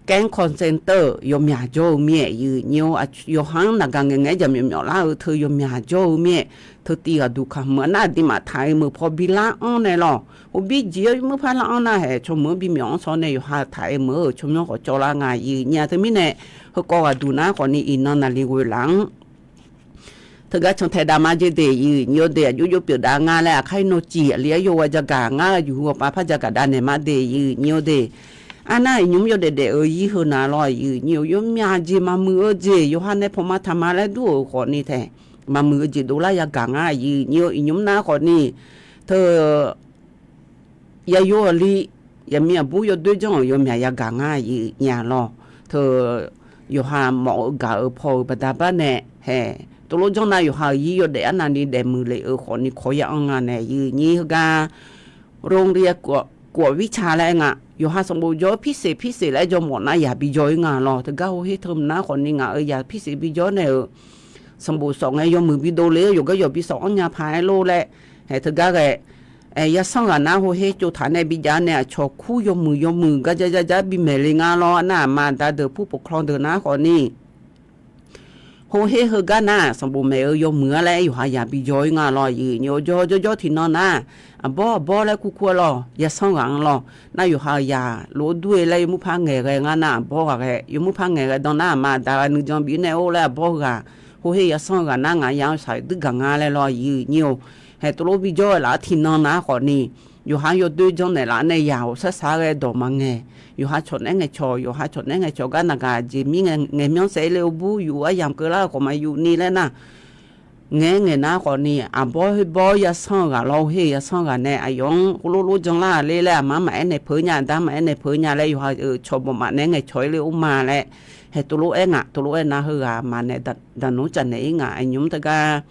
Gaer kawqsaeq teu-euq yawmyaq jawr-eu mir-aer aqyuif nyir-or, yawqha-anr naqgaq ngaeqngaeq-aer jaqmyawf myawf lar-eu teu yawmyaq jawr-eu mir-aer, teutiv ghaq duq kaq meuq nar aqduimaf taq-euq meuq paw bi lar-anr nae lawr, heubi jeq-awr yawmuiq par lar-anr nar haeq tsawrmeuq-anr bi myawf-anr shawr nae yawqha taq-euq meuq-euq tsawrmyanr khawf cawv lar nga aqyuif nyir-or. Teumirnae heukawv ghaq duq nar khawfni iqnan naqli ghoeqlaf-anr teugar cantae dav ma jer de aqyuif nyir-or de. Aqjox jox pyeufdav nga laer aqkar-ir nawr ciq aqli-aer yawghae jagaq ngar-eu juqhu-awr par par jagaq dav naeq ma de aqyuif nyir-or de. Arnar iqnymr yawdaef daef-eu ir heu nar lawr aqyuif nyir-or, yawmyaq jeq maqmuiq-eu jeq yawqha nae pawqma taqma laer dur-euq khawfni taeq maqmuiq-eu jeq dovlar yagaq ngar aqyuif nyir-or. Iqnymr nar khawfni teu yayo aqli yaqmiq aqbur yawdoer janr-euq yawmyaq yagaq ngar aqyuif nyir-or lawr. Teu yawqha mawf-eu gaq-eu paw-euq baqda bar nae haeq tov lof janr nar yawqha-euq ir yawdaef arnavni daefmuiq lef-eu khawfni kawq ya-anr nga nae aqyuif nyir heugar โรงเรียนกวดวิชา laer nga. Yawqha sanqbof jawr-eu pirseq pirseq laer jawr mawf nar yaq bi jawr-ir nga lawr. Teugar hawher teu nar khawfni ngaq-euq yaq pirseq bi jawr nae-euq sanqbof sawf ngae yawmuiq bi dovle-eu yawqgar yawq bi sawf-anr nya paq-aer lor laer haeq teugar ghae yasanr ghaq nar hawher tsovtaq nae bijav nae aqcawq kur yawmuiq yawmuiq gar jar jar jar bi maeq le nga lawr. Nar aqma aqda deuq pur pov klan deuq nar khawfni hawher heugar nar sanqbof maeq-eu yawmuiq-ar laer yawqha yaq bi jawr-ir nga lawr aqyuif nyir-or. Jawr jawr jawr tiqnan nar aqbawr aqbawr laer kur kur-aer lawr yasanr ghaq-anr lawr. Nar yawqha-euq yaq lof-aer dur-e laer yawmuiq par ngaeq ghae ngar nar aqbawr ghaq ghae yawmuiq par ngaeq ghae dan nar aqma aqda nuijan bif nae or laer aqbawr ghaq hawher yasanr ghaq nar ngaq ya-anr shaq duir gaq nga laer lawr aqyuif nyir-or. Haeq tov lof bi jawr-eu laf-ar tiqnan nar khawfni yawqha-anr yawdoer janr naeqlaf nae yaq ghawqshar shaq-aer ghae dawq maqngaeq. Yawqha cawq naeq-aer ngaeqcawq yawqha cawq naeq-aer ngaeqcawq gar naqgaq jeq mir ngae ngaeq myanr saef-ir le-eu bur yuf-eu aryamq keuvlar-eu khawf maqyuf ni laer nar ngaeq-aer ngaeq nar khawfni aqbawr khoerbawr yasanr-eu ghaq lawr hawher yasanr ghaq nae aqyawf-anr heulof lof janr lar-a ler laer aqma maqaer naeq peuq-eu nya aqda maqaer naeq peuq-eu nya laer yawqha-euq cawq bawq maf naeq-aer ngaeqcawq-ir le or ma laer haeq tov lof-aer ngaq tov lof-aer nar heughaq maqnaeq daqnmr caf naeq-ir ngaq aqnymr teugar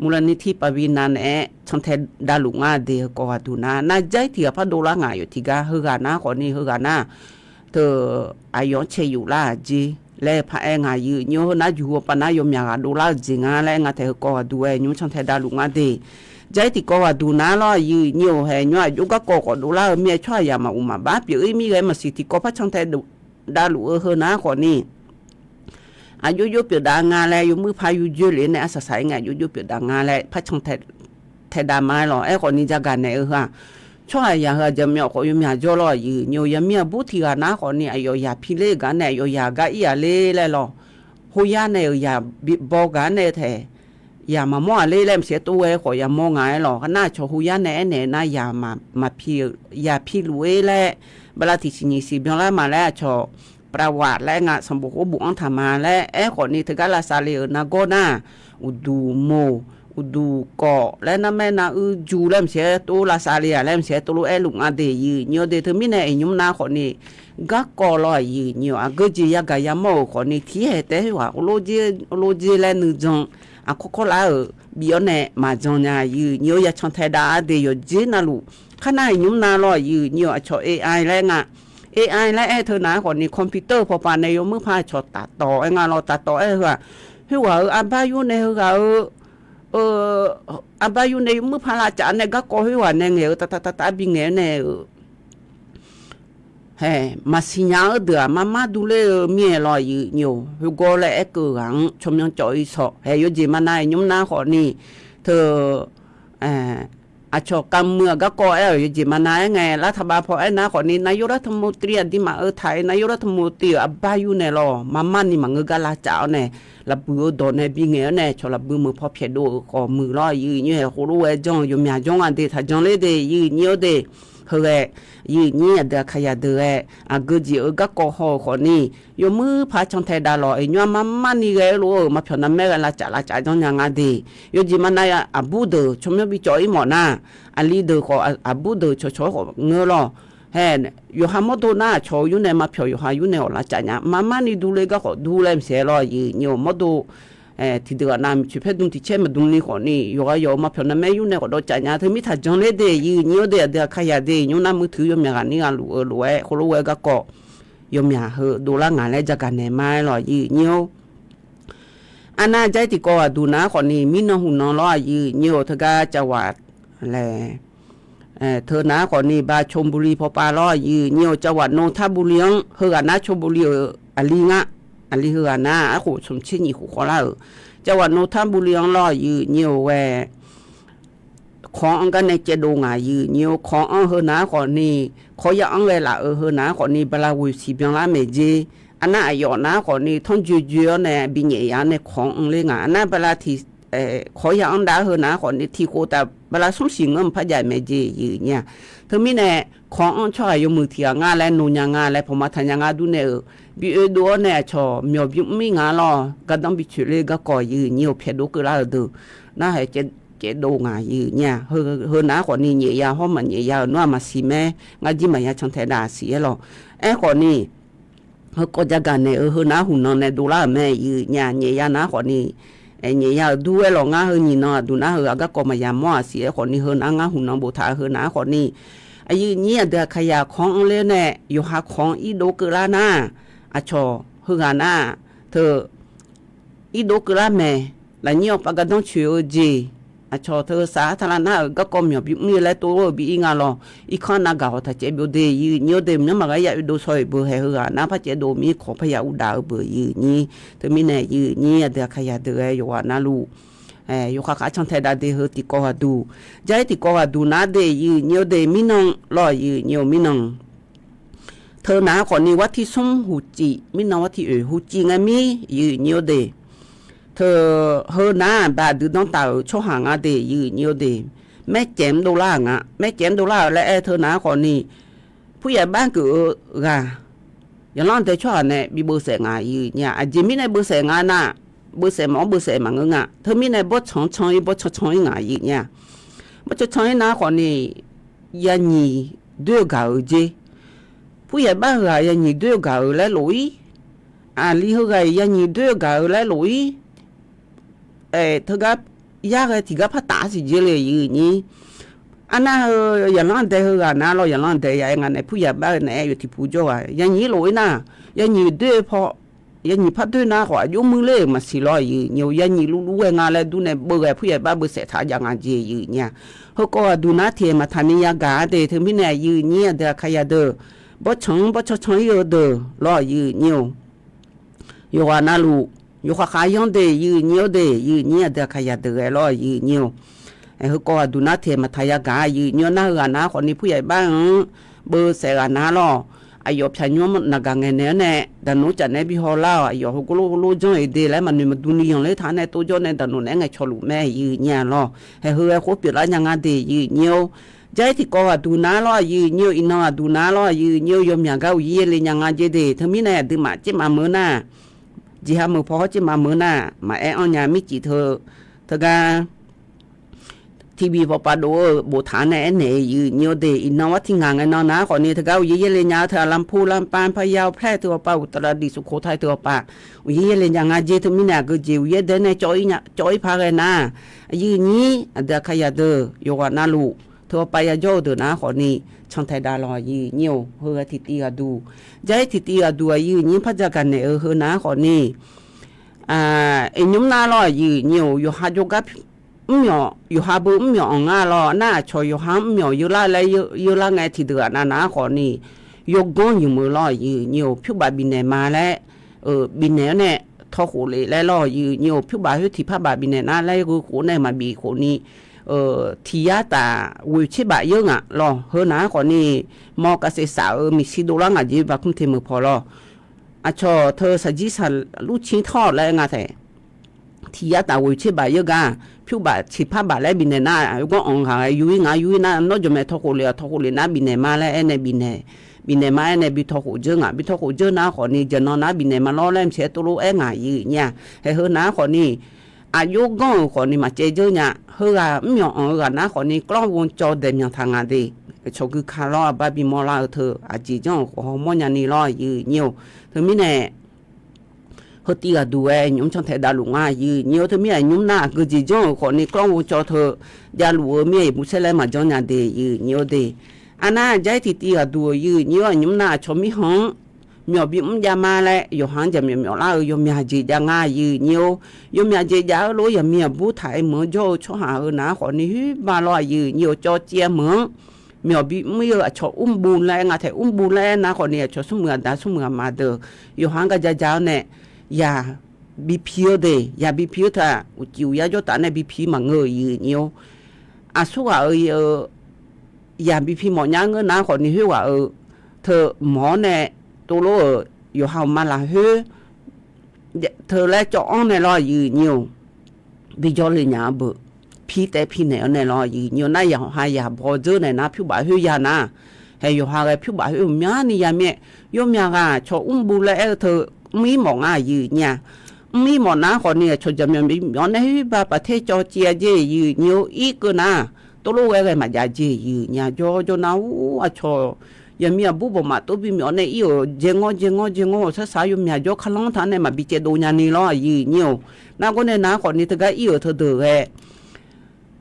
มูลนิธิปวีณา naeq-aer cantae davluf ngar de heukawv ghaq duq nar nar jar-ir tiq ghaq par dovlar ngaq yawf tiqgar heughaq nar khawfni heughaq nar teu aqyawf-anr cae yuf lar-aq jer laer paq-aer ngaq aqyuif nyir-or. Heu nar juqhu-awr pav nar yawmyaq ghaq dovlar-eu jeq nga laer nga taeq heukawv ghaq duq-aer nymr cantae davluf ngar de. Jar-ir tiqkawv ghaq duq nar lawr aqyuif nyir-or. Haeq nymr aqjox garkawv khawf dovlar-eu mir-aer tsawrhaq yaq maquf maqbax pyeuf-ir mir ghae maqsiq tiqkawv par cantae davluf-eu heu nar khawfni aqjox jox pyeufdav nga laer yawmuiq par yurdzoer le nae arsaq saq-ir ngae aqjox jox pyeufdav nga laer par can tae dav ma-aer lawq. Aerkhawfni jagaq naeq-eu heu-aq tsawrhaq yaq heu-aq jaqmyawf khawf yawmyaq jawr lawr aqyuif nyir-or. Yaqmiq aqbur tiq ghaq nar khawfni aqyawf yaq pi ler-eu gaq nae aqyawf yaq gar ir-aq ler laer lawq. Hoyar nae-euq yaq baw gaq nae taeq yaq maqmawr-aq ler laer maqsiq-aer tov ghae khawf yamawr nga-aer lawq. Nar aqcawq hoyar nae aernaeq nar yaq maqpi-eu yaq piluf-ir laer bala tiqsiq nyiq siq byanlar ma laer aqcawq ประวัติ laer nga sanqbof khoer bof-anr taq ma laer aerkhawfni teugar lavsav le-euq nargawr nar uqduq moq uqduq kawf laer narmaer naruir ju laer maqsiq-aer tov lavsav le-aq laer maqsiq-aer tov lof-aer luf nga de, aqyuif nyi-eu de. Teumirnae iqnymr nav khawfni garkawv lawr, aqyuif nyi-awq, aqgeujeq yagaq yamawr-euq khawfni tiqhaeq taef khoerghaq lorjer laer nuijan aqkawr kawrlar-euq bif-awr nae maqjan nya, aqyuif nyi-awr ya cantae dav-ar de. Yawqjeq navluf kharnar iqnymr nav lawr, aqyuif nyi-awq, aqcawq AI laer nga. AI laer aer teu nav-aer khawfni computer pawpav nae yawmuir par aqcawq taqtawq-aer nga lawr. Taqtawq-aer heu-aq, khoerghaq-euq arbar yur nae heughaq-eu arbar yur nae yawmuir par lavcaf-awr nae garkawv khoerghaq nae ngaeq-eu taq taq taq taq bingaeq-awr nae-euq hae, maqsiq nya-eu deuq-aq marmar durler-eu mir-aer lawr, aqyuif nyi-awq, khoergawr laer aerkeuv ghaq-anr tsawrmyanr cawv-ir sawq. Hae, yawjeq maqnav iqnymr nav khawfni teu aqcawq kavmuiq-aq garkawv aer-euq yawjeq maqnav-aer ngae, lar taqbav paw aernar khawfni นายกรัฐมนตรี-aq, aqduimaf-euq taq-euq นายกรัฐมนตรี-euq arbar yur nae lawr, marmar ni maqngeur gar lavcaf-awr nae, lafbuiq-eu dawq nae bingaeq-awr nae, aqcawq lafbuiq meuq paw pyaeqdov-euq khawf muiq lawr, aqyuif nyi-awq, hae, khoerlof-aer janr-eu yawmyaq janr nga de, taqjan ler de, aqyuif nyi-awr de. Heu ghae, aqyuif nyi aqdui aqkaqyaq deuq ghae, aqgeujeq-euq garkawv haw-eu khawfni yawmuir par cantae dav lawq. Iqnymr-aq marmar ni ghae-eu lof-euq maqpyawq navmaer ghae lavcaf lavcaf janr nya nga de. Yawjeq maqnav-aq, aqbur deuq tsawrmyanr bi cawv-ir mawf nar, aqli deuq khawf, aqbur deuq cawqcawq-aer khawf ngeur lawr. Hae, yawqha mawrdo nar aqcawq-eu yur nae maqpyawq yawqha yur nae awq lavcaf nya, marmar ni durler gar khawf dur laer maqsiq-aer lawr, aqyuif nyi-awq, mawrdo tiqdeuq-aq nav miqcoeq paer dm tiq caer maqdm ni khawfni, yawqghaq yawq-euq maqpyawq navmaer yur nae khawf dawv caf nya. Teumir taqjan ler de, aqyuif nyi-awr de, aqdui aqkaqyaq de, iqnymr nav muiq teuq yawmyaq ghaq nir ghaq luf-eu lof-aer, khoerlof-aer garkawv yawmyaq heu dovlar ngaq laer jagaq naeq ma-aer lawq, aqyuif nyi-awr. Arnav jair tiqkawv ghaqduq nav-aer khawfni mirnan huqnan lawr, aqyuif nyi-awq, teugar cavwaq laer teu nav-aer khawfni บางชลบุรี pawpav lawr, aqyuif nyi-awq, cavwaq นนทบุรี-anr heughaq nar ชลบุรี-euq aqli nga. Aqli heughaq nar aerkhof smq tser nyiq khof khawvlar-euq cavwaq นนทบุรี-anr lawr, aqyuif nyi-awq ghae, kawq-anr gar nae caevdov ngaq, aqyuif nyi-awr, kawq-anr heu nav-aer khawfni, kawq ya-anr ghae laf-euq heu nav-aer khawfni bala ghoeq siq byanlar maeq jer. Arnav aqyawf nav-aer khawfni tanrjoe joe-awr nae binyaef ya-anr nae kawq-anr ler nga. Arnav bala tiq kawq ya-anr dav-aer heu nav-aer khawfni tiq khof taf bala smr siq ngeur mq par jav maeq jer, aqyuif nyi-a. Teumirnae kawq-anr tsawrhaq yawmuiq tiq ghaq nga laer noeq nya nga laer pawqma taq nya nga dur nae-euq bi oedov-awr nae aqcawq myawq bymr-ir nga lawr. Gardanr bi coeq ler garkawv, aqyuif nyi-awq, pyaeqdov keuvlar-euq deuq nar hae caevdov ngaq, aqyuif nyi-a. Heu nav-aer khawfni nyaef ya hawr maqnyaef ya-euq nar-aq maqsiq mae. Ngar jir maqya cantae dav siq-aer lawq. Aerkhawfni heukawv jagaq naeq-eu heu nav-aer huqnan nae dovlar-euq mae, aqyuif nyi-a. Nyaef ya nav-aer khawfni nyaef ya-euq dur-aer lawq. Ngar heu nyiq nan aqduq nar heu-aq garkawv maqya mawr-aq siq-aer khawfni heu nav-aer ngar huqnan boftaq-euq heu nav-aer khawfni, aqyuif nyi aqdui aqkaqyaq kawq-anr ler nae yawqha kawq-anr irdov keuvlar nar, aqcawq heughaq nar teu irdov keuvlar mae. Lafnyir awqpav gardanr coeq-eu jeq, aqcawq teu sar-ar taqlar nar-euq garkawv myawq bymr-ir laer tov-eu bi-ir nga lawq. Irkanr navgaq hawq taq caev byov de, aqyuif nyi-awr de, myanr maqghae ya oedov shaw-euq beu hae heughaq nar par caevdov mir kawq par ya uvdav-eu beu, aqyuif nyi. Teumirnae aqyuif nyi aqdui aqkaqyaq deuq ghae yawqghaq navluf yawkhav khav cantae dav de heu tiqkawv ghaqduq, jair tiqkawv ghaqduq nar de, aqyuif nyi-awr de, mirnan lawr, aqyuif nyi-eu mirnan. Teu nav-aer khawfni war tir smr huqcif, mirnan war tir oeq huqcif ngae mir, aqyuif nyi-awr de. Teu heu nav-aq baqdui danrtaq-euq tsawrhaq nga de, aqyuif nyi-awr de. Maercaef-anr dovlar-euq nga. Maercaef-anr dovlar-euq laer aer teu nav-aer khawfni, pur yaeq bar geuf-eu ghaq, yaqlanr dae tsawrhaq nae bi beusaef nga, aqyuif nyi-a. Aqjeq mirnae beusaef nga nar, beusaef mawf-anr beusaef maqngeur nga. Teumirnae bawrtsanq-anr can-ir, bawrtsanq can-ir nga, aqyuif nyi-a. Bawrtsanq can-ir nav-aer khawfni, yanyiq doer-eu gaq-eu jer. Pur yaeq bar heughaq yanyiq doer-eu gaq-euq laer lof-ir. Aqli heughaq-iq yanyiq doer-eu gaq-euq laer lof-ir. Teugar yar ghae tiqgar par taf-ar siq jer le, aqyuif nyi. Arnar heu yaqlanr dae heughaq nar lawr, yaqlanr dae ya-aer nga nae pur yaeq bar-eu naeq-aer yawf tiqpu jawr ghaq yanyiq-ir lof-ir nar, yanyiq doer-eu paw, yanyiq par doer nar khawf aqjox muir ler-euq maqsiq lawr, aqyuif nyi-a. Yanyiq luvluv ghae nga laer dur nae beuv ghae pur yaeq bar beusaef taq jav nga jeq, aqyuif nyi-a. Heukawv ghaqduq nar tiq-aer maqtaq ni yagaq-ar de, teumirnae aqyuif nyi aqdui aqkaqyaq deuq, bawrtsanq-anr bawrtsanq can-ir-eu deuq lawr, aqyuif nyi-or. Yawqghaq navluf, yawkhav khav yanr de, aqyuif nyi-awr de, aqyuif nyi aqdui aqkaqyaq deuq ghae lawr, aqyuif nyi-or. Heukawv ghaqduq nar tiq-aer maqtaq yagaq-ar, aqyuif nyi-awr nar heughaq nar khawfni pur yaeq bar-anr beusaef ghaq nar lawr. Aqyawf pyaq nymr naqgaq ngaeqnaeq-awr nae daqnoq tsaf naeq-aer bi haw lar-awq. Aqyawf heugar lor janr-eq de laer maqnoeq maqdur ni yanqler taq nae tov jawr nae daqnoq naeq-aer ngaeqcawq luf mae, aqyuif nyi-a lawr. Haeq heu ghae khoer pyeuflar nya nga de, aqyuif nyi-or. Jair tiqkawv ghaqduq nar lawr, aqyuif nyi-or. Iqnan ghaqduq nar lawr, aqyuif nyi-or. Yawmyaq gar uqyir yaerle nya nga jer de, teumirnae aqduimaf tsermaf meuq nar, jeqha meuq paw hawr tsermaf meuq nar, maqaer anr nya mircif teu, teugar TV pawpav dov-eu boftaq-anr nae aernaeq-eu, yif nyi-eu de, iqnan war tiq ngaq ngae nan nar khawfni teugar uqyaer yaerle nya-eu teu-aq, Lampur, Lampar, Paya, Phrae teu-awr pav, Uqtara, Diqsuq, Khotai teu-awr pav, uqyaer yaerle nya nga jeq. Teumirnae aqgeujeq uqyaer dae nae cawv-ir paq ghae nar, aqyuif nyir aqdui aqkaqyaq deuq yawqghaq navluf teu-awr pav yajawr-eu deuq nar khawfni cantae dav lawq, yif nyir-or. Heu ghae tiqtiv ghaqduq, jar-ir tiqtiv ghaqduq aqyuif nyir par jagaq naeq-eu heu nar khawfni, iqnymr nar lawr, aqyuif nyir-or, yawqha jawrgar mr myawq, yawqha beu mr myawq anq nga lawr. Nar aqcawq yawqha-anr mr myawq yeular laer yeular ngae tiqdeuq-aq navnar khawfni, yawganr nymq-eu lawr, aqyuif nyir-or, pyurbaf bifnaeq ma laer bifnaeq-awr nae tawkhof lef laer lawr, aqyuif nyir-or, pyurbaf khoer tiqpar baf bifnaeq nar laer gheu khof nae maqbif khofni, tiq yar taf ghoeq tser baf yeur ngaq lawr. Heu nar khawfni, mawr kavsef saf-euq miqshi dovlar ngaq jeq baqkmr teq meuq paw lawr. Aqcawq teu saqjir saqlur cir tawr laer nga taef. Tiq yar taf ghoeq tser baf yeur gar, pyurbaf tiqpar baf laer bifnaeq nar, yawganr anq ghaq ghae yur-ir nga, yur-ir nar, nawr jawqmaeq tawkhof lef-awq, tawkhof lef nar bifnaeq ma laer aernae bifnaeq, bifnaeq ma aernae bi tawkhof dzeur ngaq, bi tawkhof dzeur nar khawfni, jaqnan nar bifnaeq ma lawr laer maqtser tov lof-aer ngaq, yif nyir-a. Haeq heu nar khawfni, aqjox ganr-euq khawfni maqcaev dzeur nya. Heughaq mr myawq anq-eu ghaq nar khawfni, กล้องวงจร daeq myanq taq ngaq de. Cawq gui ka lawr, aqbar bimawr lar-eu teu aqjeq janr-euq khawf hawmawr nyani lawr, aqyuif nyir-or. Teumirnae, heu tiv ghaqduq-aer nymr cantae davluf nga, aqyuif nyir-or. Teumirnae nymr nar aqgeujeq janr-euq khawfni, กล้องวงจร teu javluf-eu mir-aer iqbur saerlaer maqjanr nya de, yif nyir-or de. Arnar jar-ir tiqtiv ghaqduq-euq, yif nyir-or, aqnymr nar aqcawq mirkhanq-anr myawq bimr jav ma laer yawqha-anr jaqmyawf myawf lar-eu yawmyaq jeq jav nga, yif nyir-or. Yawmyaq jeq jav-eu lof-aer yaqmiq aqbur taq-aer meuq-anr jawr-eu tsawrhaq heu nar khawfni, hoerba lawr, aqyuif nyir-or, cawv ciav meuq-anr myawq bimr-ir-eu aqcawq mrbu laer nga taef, mrbu laer aer nar khawfni, aqcawq smrmuiq aqda smrmuiq aqma deuq yawqha-anr gar jav jav-awr nae yaq bi pi-eu de. Yaq bi pi-eu teu-aq, uqcif uqyar jawr taf nae bi pi maqngeur-eu, yif nyir-or. Aqsur ghaq-eu yaq bi pi mawf nya ngeur nar khawfni, khoerghaq-eu teu mawq-awr nae tov lof-euq yawqha uqma lafkhoer teu laer cawv-anr nae lawr, aqyuif nyir-or, bijawr le nya-eu beuq, pir taev pir naeq-awr nae lawr, aqyuif nyir-or. Nar yaq hawqha yaq baw dzeur naeq nar pyurbaf khoer ya nar, haeq yawqha ghae pyurbaf khoer uqmyanrni ya mir-aer, yawmyaq ghaq cawq mrbu laer aer-eu teu mr-ir mawf nga, aqyuif nyir-a. Mr-ir mawf nar khawfni, aqcawq jaqmyawf bimyawf-awr nae hoerba paf ter cawv ciav jeq, yif nyir-or, irkeuv nar tov lof ghae ghae maqjav jeq, yif nyir-a. Jawr jawr nar-ur, aqcawq yaqmiq aqbur bawqmaf tov bimyawf-awr nae ir-euq jae ngawr jae ngawr jae ngawr-euq sarsar yawmyaq jawr ka lanr taq-awr nae maqbi caevdov nyani lawr, aqyuif nyir-or. Nargawr nae nar khawfni teugar ir-euq teudeuq ghae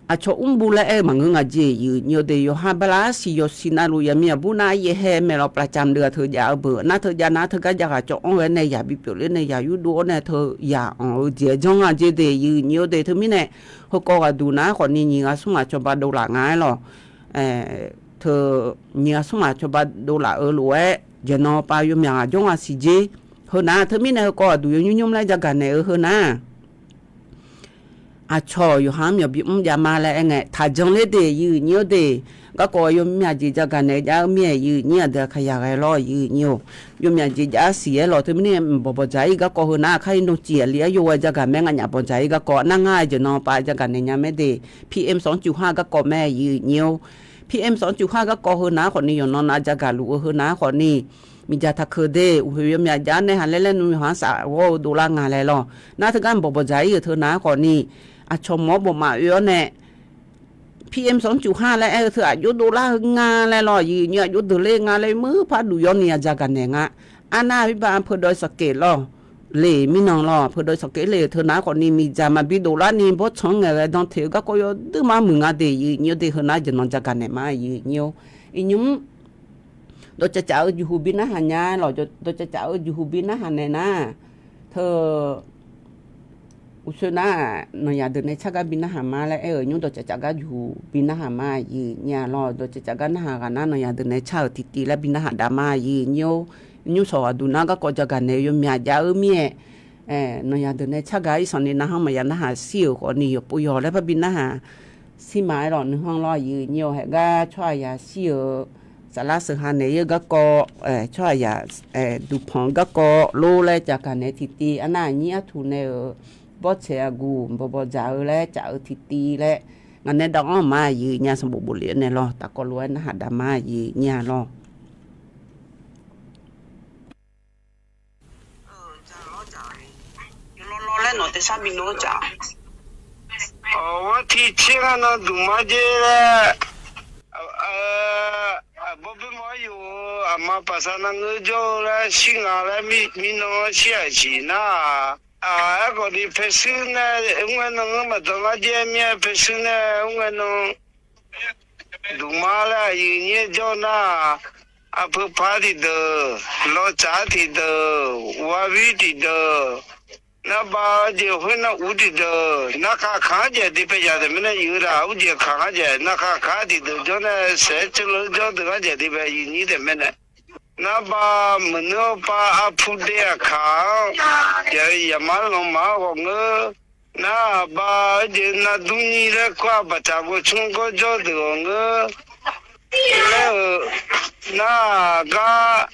aqcawq mrbu laer aer-eu maqngeur nga jeq, yif nyir-or de. Yawqha bala arsiq yawqsiq navluf yaqmiq aqbur nar aryaef hae mae lawr, plavcam deuv-aq teu jav-eu beuq nar teu jav nar teugar jav ghaq cawv-anr ghae nae yaq bi pyeufler nae yaq yurdov-awr nae teu yaq anq-eu jeq-aer janr nga jeq de, yif nyir-or de. Teumirnae heukawv ghaqduq nar khawfni nyiq ghaq smr ghaq cawba dovlaf nga-aer lawq. Teu nyiq ghaq smr ghaq cawba dovlaf-eu lof-aer jaqnan pav yawmyaq ghaq jawr nga siq jer. Heu nar teumirnae heukawv ghaqduq yawnymr nymr laer jagaq naeq-eu heu nar, aqcawq yawqha-anr myawq bimr jav ma laer aer ngae taqjan ler de, yif nyir-or de. Garkawv yawmyaq jeq jagaq naeq jav-eu mir-aer, yif nyir aqdui aqkaqyaq ghae lawr, yif nyir-or. Yawmyaq jeq jav-ar siq-aer lawq. Teumirnae bawqbawq dzaq-ir garkawv heu nar, aqkar-ir nawq ciq aqli-aer yawghae jagaq mae, nganyaf bawqdzaq-ir garkawv nar ngar-aer jaqnan pav jagaq naeq nya mae de. P M sanr cuf har garkawv mae, yif nyir-or. P M sanr cuf har garkawv heu nar khawfni yawqnan nav jagaq luf-eu heu nar khawfni miqdzaq taq keuq de. Uqhoeq yawmyaq jav-ar nae haq laer laer nmr yawqha-anr saf ghawr-eu dovlar nga laer lawq. Nar teugar bawqbawq dzaq-ir-euq teu nar khawfni aqcawq mawr-awr bawqmaf oe-awr nae P M sanr cuf har laer aer-eu teu aqjox dovlar-eu nga laer lawq, yif nyir aqjox deuq ler nga laer muir par duq yawni ya jagaq naeq nga. Arnar oerbar-a peudawv sanqkeq lawq. Le mirnan lawq, peudawv sanqkeq le-euq teu nar khawfni miqdzaq maqbi dovlar ni bawrtsanq-anr ngaeqghae dan teq-eu garkawv yawduima muiq nga de, yif nyir-or de. Heu nar jaqnan jagaq naeq ma, yif nyir-or. Iqnymr dawqcafcaf-eu juqhuq bi narhaq nya lawq. Dawqcafcaf-eu juqhuq bi narhaq naeq nar, teu uqsoer nar-aq, nanqyaq deuq nae car gar bi narhaq ma laer aer-euq nymr dawqcafcaf gar juqhuq bi narhaq ma, yif nyir-a lawq. Dawqcafcaf gar narhaq ghaq nar nanqyaq deuq nae car-euq tiqtiv laer bi narhaq dav ma, yif nyir-or. Nymr sawq ghaqduq nar garkawv jagaq naeq-eu yawmyaq jav-eu mir-aer, nanqyaq deuq nae car gar irsanq ni narhaq maqya narhaq shir-euq khawfni yawqpov yawq laer par bi narhaq shir ma-aer lawq. Nuikhanr lawr, yif nyir-or. Haeq gar tsawrhaqzaq shir-euq saflar sheuq ha naeq-ir-eu garkawv, tsawrhaqzaq duqpanq garkawv lor laer jagaq naeq tiqtiv arnar aqnyir artuq nae-euq bawrtsaeq aqguq bawqbawq dzaq-eu laer caf-eu tiqtiv laer ngaq nae dav-anr ma, yif nyir-a. Sanqbof bof lef-awr nae lawq, tafkawv lof-aer narhaq dav ma, yif nyir-a lawq. Laer nawq taesar bi nor-ar caf. Awq, ghartiq tser nga nan duqma dzer laer, aqbawr boermawr-aer yuf-eu aqma paqsav narngeur jawr-eu laer shir nga laer mirnan-anr shir-aq siq nar-aq, aerkhawf ni paershuir nae mr ngae nan-anr maqdan ngar dzer-aer mir-aer paershuir nae mr ngae nan duqma laer aqyuif nyir-aer jawr nar-aq, aqpeuqpaq tiqdeuq, lawqtsaf tiqdeuq, wavir tiqdeuq, narbav jeq khoernar ur tiqdeuq, narkhav kaq-anr jaeq tiqpaeq yaf taef mirnae yuf-eu taq, urjeq kaq ngar jaeq narkhav kaq tiqdeuq jawr nae saeq-aer tseurleu jawr deuq ngar jaeq tiqpaeq yuf nyir taef mirnae, narbav meuqneur-eu pav arpu de aqkaq-anr, yaqmar lanqmaq-anr ghawqngeur, narbav-eu jeq nardur nyir laer kur-aq baqtsaq gawqtsmr gawrjawr deuq ghawqngeur laer-euq, nar-aq gar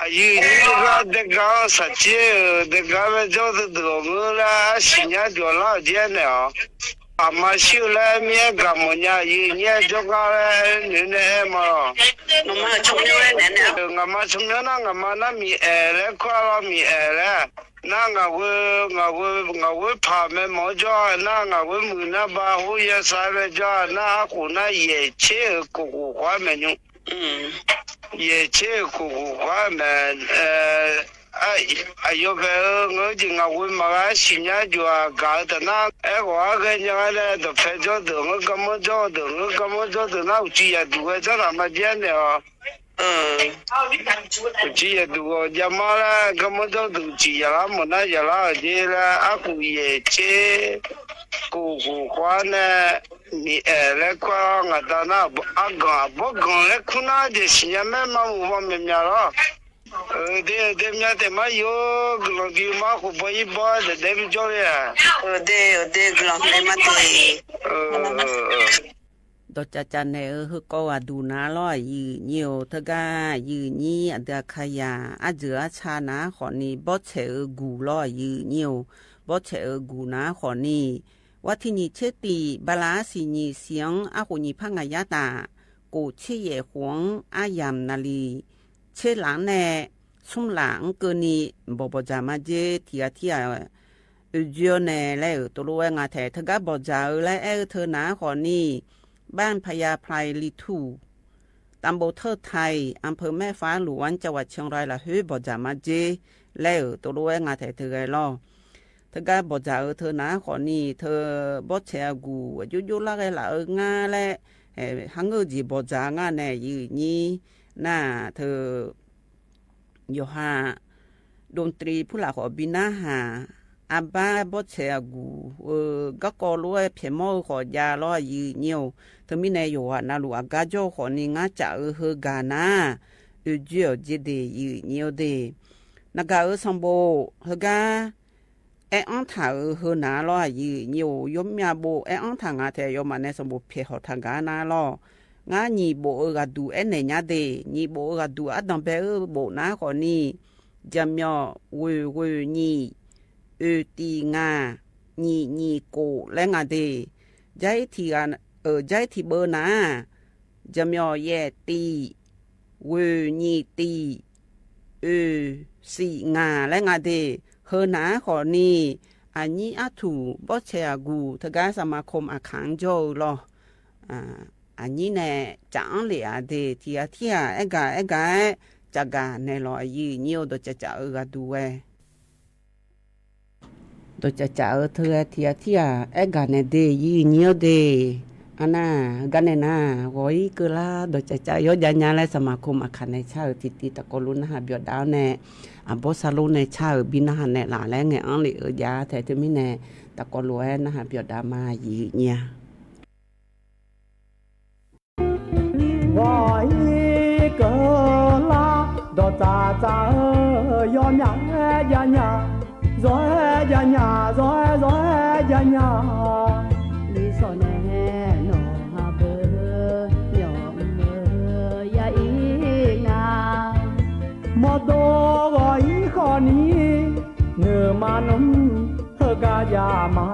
aqyuif nyir gar daega-anr saqtser-euq daega-anr bae jawr deuq deuq ghawqngeur laer arsiq nyar jawq lar-euq jir-aer naeq-awq. Aqma shir-eu laer mir-aer gaq mawfnya aqyuif nyir-aer jawrgar laer noeq nae aer ma-awq. Ngaqma tsawrmyanr nar ngaqma nar Miqaeq laer kur-a lawr Miqaeq laer. Nar ngaq ghoe, ngaq ghoe, ngaq ghoe paq mae mawf-awr jawr-a nar ngaq ghoe muiq nar bav hor yasar mae jawr-a nar arkhof nar yaeq tser-euq kof khof khawf-aer maeq nymr. Yaeq tser-euq kof khof khawf-aer maeq, aqyawf bae-eu ngaq-eu jeq ngaq ghoe maqghae-aer siqnya jox-aq gaq-eu taf nar aerkhawf arghae nya-aer nae dawqpae jawr deuq ngeur garmanr jawr-eu deuq ngeur garmanr jawr deuq nar uqcif yaqduq ghae janr laf ma jaer naeq-awq. Uqcif yaqduq ghawq javmar laer garmanr jawr deuq uqcif yaqlar mawf nar yaqlar-euq jer laer arkhof yaeq tser kof khof khawf-aer nae Miqaeq laer kur-a ngaq da nar arganq aqbawr ganq laer kur nar jeq siqnya maer ma muq baw myaqmyaq lawr. Euq de, euq de myav taef mar yur-or, guiqlanq bi mar khof baw ir baw-aer daef daef bi jawr le-aq. Euq de, euq de, guiqlanq le mar te. Dawqcaf caf naeq-eu heukawv ghaqduq nar lawr aqyuif nyir-or, teugar aqyuif nyir aqdui aqkaqyaq arjeuq arca nar khawfni bawrtsaeq-eu guq lawr aqyuif nyir-or, bawrtsaeq-eu guq nar khawfni, ghartiq nyiq tser tif bala arsiq nyiq siq-anr arkhof nyiq par ngaq yar taf, kof tser yaef khof-anr aryamq naqliq tser laf-anr nae smr laf-anr keuvni bawq bawqdzaq ma jer tiq ghaq tir ghaq oeqjoer-awr nae laer-euq tov lof-aer nga taeq teugar bawqdzaq-eu laer aer-eu teu nar khawfni, บ้านพญาไพรลีทู่ ตำบลเทิดไทย อำเภอแม่ฟ้าหลวง จังหวัดเชียงราย lafkhoer bawqdzaq ma jer laer-euq tov lof-aer nga taeq teu ghae lawr. Teugar bawqdzaq-eu teu nar khawfni teu bawrtsaeq aqguq aqjox jox lar ghae laf-eu ngar laer, harngeur-eu jeq bawqdzaq ngar nae aqyuif nyir nar-aq teu yawqha ดนตรี purlaf khawf bi narhaq, arbar bawrtsaeq aqguq-eu garkawv lof-aer pyaeqmawr-eu khawf jav lawr aqyuif nyir-or, teumirnae yawqghaq navluf aqgar jawr-eu khawfni ngar caf-eu heugaq nar oeqjoer-awq jer de aqyuif nyir-or de. Naqgaq-euq sanqbof heugar aer-anr taq-euq heu nar lawr aqyuif nyir-or, yawmyav bof aer-anr taq nga taeq yawmaf nae sanqbof pyaeq hawq taq gaq nar lawr. Ngar nyiq bof-eu ghaqduq aernaeq nya de, nyiq bof-eu ghaqduq ardanq bae-eu bof nar khawfni, jaqmyawf ghoeq ghoeq nyiq, oeq tif ngaq, nyiq nyiq kof laer nga de. Jar-ir tiq ghaq, jar-ir tiq beu nar, jaqmyawf yaef tif, ghoeq nyiq tif, oeq siq ngaq laer nga de. Heu nar-aq khawfni, aqnyir artuq bawrtsaeq aqguq teugar สมาคม aqkaq-anr jawr-eu lawr. Aqnyir nae caf-anr lef-aq de tiq ghaq tir ghaq aer gaq aer gaq-aer caf gaq naeq lawq aqyuif nyir-or dawqcaf caf-eu ghaqduq ghae. Dawqcaf caf-eu teu ghae tiq ghaq tir ghaq aer gaq naeq de aqyuif nyir-or de. Arnar, heugar nae nar, ghawq-ir keuvlar dawqcaf caf yawr jav nya laer สมาคม aqkaq nae car-euq tiqtiv taqkawv lof narhaq byawqdav-awr nae, aqbawr sarlor nae car-euq bi narhaq naeqlaf laer ngaeq-anr lef-eu jav taeq teumirnae, taqkawv lof-aer narhaq byawqdav ma aqyuif nyir-a. Ghawq-ir keuvlar dawqcaf caf-eu yawr nya-aer jav nya, zawr-aer jav nya, zawr-aer zawr-aer jav nya. Lisawq nae nawq ha beu myawf mr-eu ya-ir nga. Mawrdo ghawq-ir khawfni, nuima nmr heugar jav ma.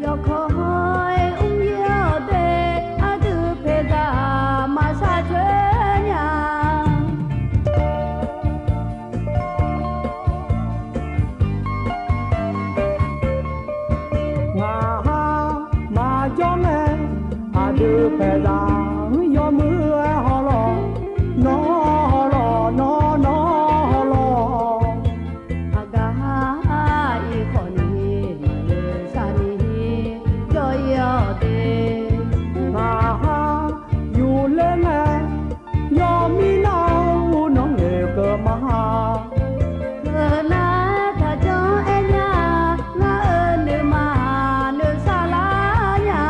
Yawkawr-aer mr-ir-awq de, aqdui poeqzaq maqshar coer nya. Ngaq jawr mae, aqdui paeqzaq-anr yawmuiq-aer hawlawq, nawr hawlawq, nawr, nawr hawlawq. Aqgaf-ir khawf ni, maqle sar ni, jawr-ir-awq de. Ngaq-anr yufler ngae, yawmir nar-awr uvnanr noeqkeuv ma. Heunar-aer taqjanr aer nya, ngar-euq nuima noeqsar lar nya.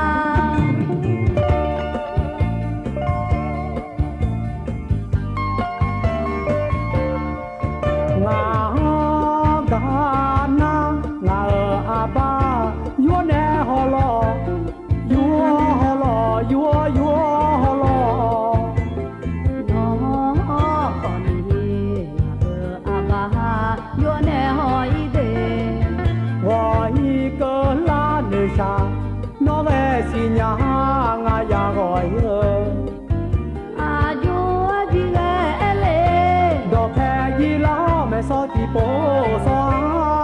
Ngaq-anr gaqnar ngaq-euq aqbar, yur nae hawlawq, yur hawlawq, yur, yur hawlawq. Nawr khawf ni, ngaq-euq aqbar, yur nae haw-ir de. Ghawq-ir keuvlar noeqshaq, nawr ghae siqnya-a, ngaq yaq ghawq-ir-eu. Aqjox-aer bi ghae aer le. Dawqpae jir lar-awr maeqsawr tiqpov sawr-a.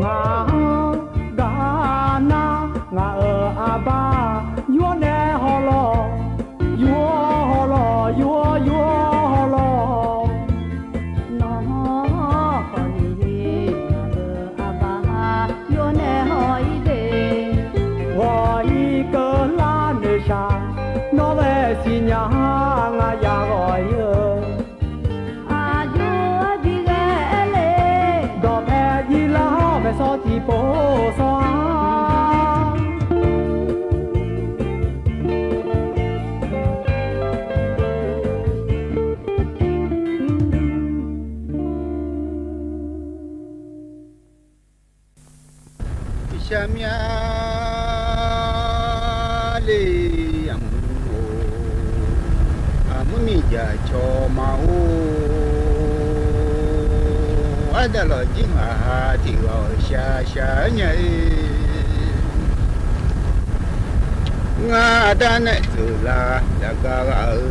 Ngaq-anr gaqnar ngaq-euq aqbar, yur nae hawlawq, yur hawlawq, yur, yur hawlawq. Nawr khawf ni, ngaq-euq aqbar, yur nae haw-ir de. Ghawq-ir keuvlar noeqshaq, nawr ghae siqnya-a, ngaq yaq ghawq-ir-eu. Aqjox-aer bi ghae aer le. Dawqpae jir lar-awr maeqsawr tiqpov sawr-a. Iqshaq myav le aqmuir-or, aqmuir miqjaq cawq maqor, ardaq lawqjir ngaq ha tiqghaq-awq shaq shaq-aer nya-ir. Ngar aqda nae tseuvlar zaqgar ghaq-eu,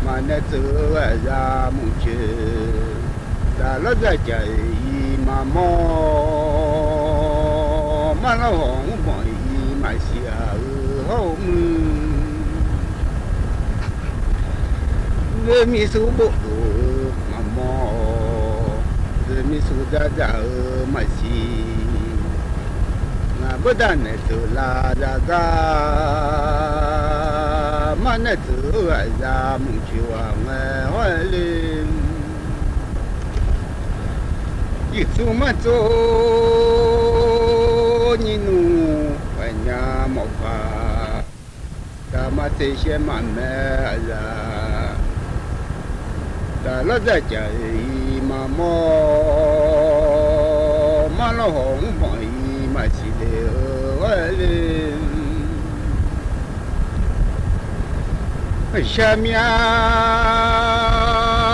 maqnae tseuf-eu ghaqzaq murcoeq, daqlawr dzaqcaf-iq maqmawr, marlawr hawq mrbanq-iq maqsiq-aq-euq hawr-eu muir. Zeuqmiq suf bofdov-eu maqmawr-awq, zeuqmiq suf dzaqdzaq-eu maqsiq. Ngaq beuqdaq nae tseuvlar zaqgar, marnae tseuf-eu ghaqzaq murcoeq ghaq ngae hawr-aer le. Yirtsov martsov nyir nmr ghaqnya mawf paq, daqma tseq shaer maqmae aqzaq, daqlawr dzaqcaf-iq maqmawr, marlawr hawq mrbanq-iq maqsiq le-eu hawr-aer le.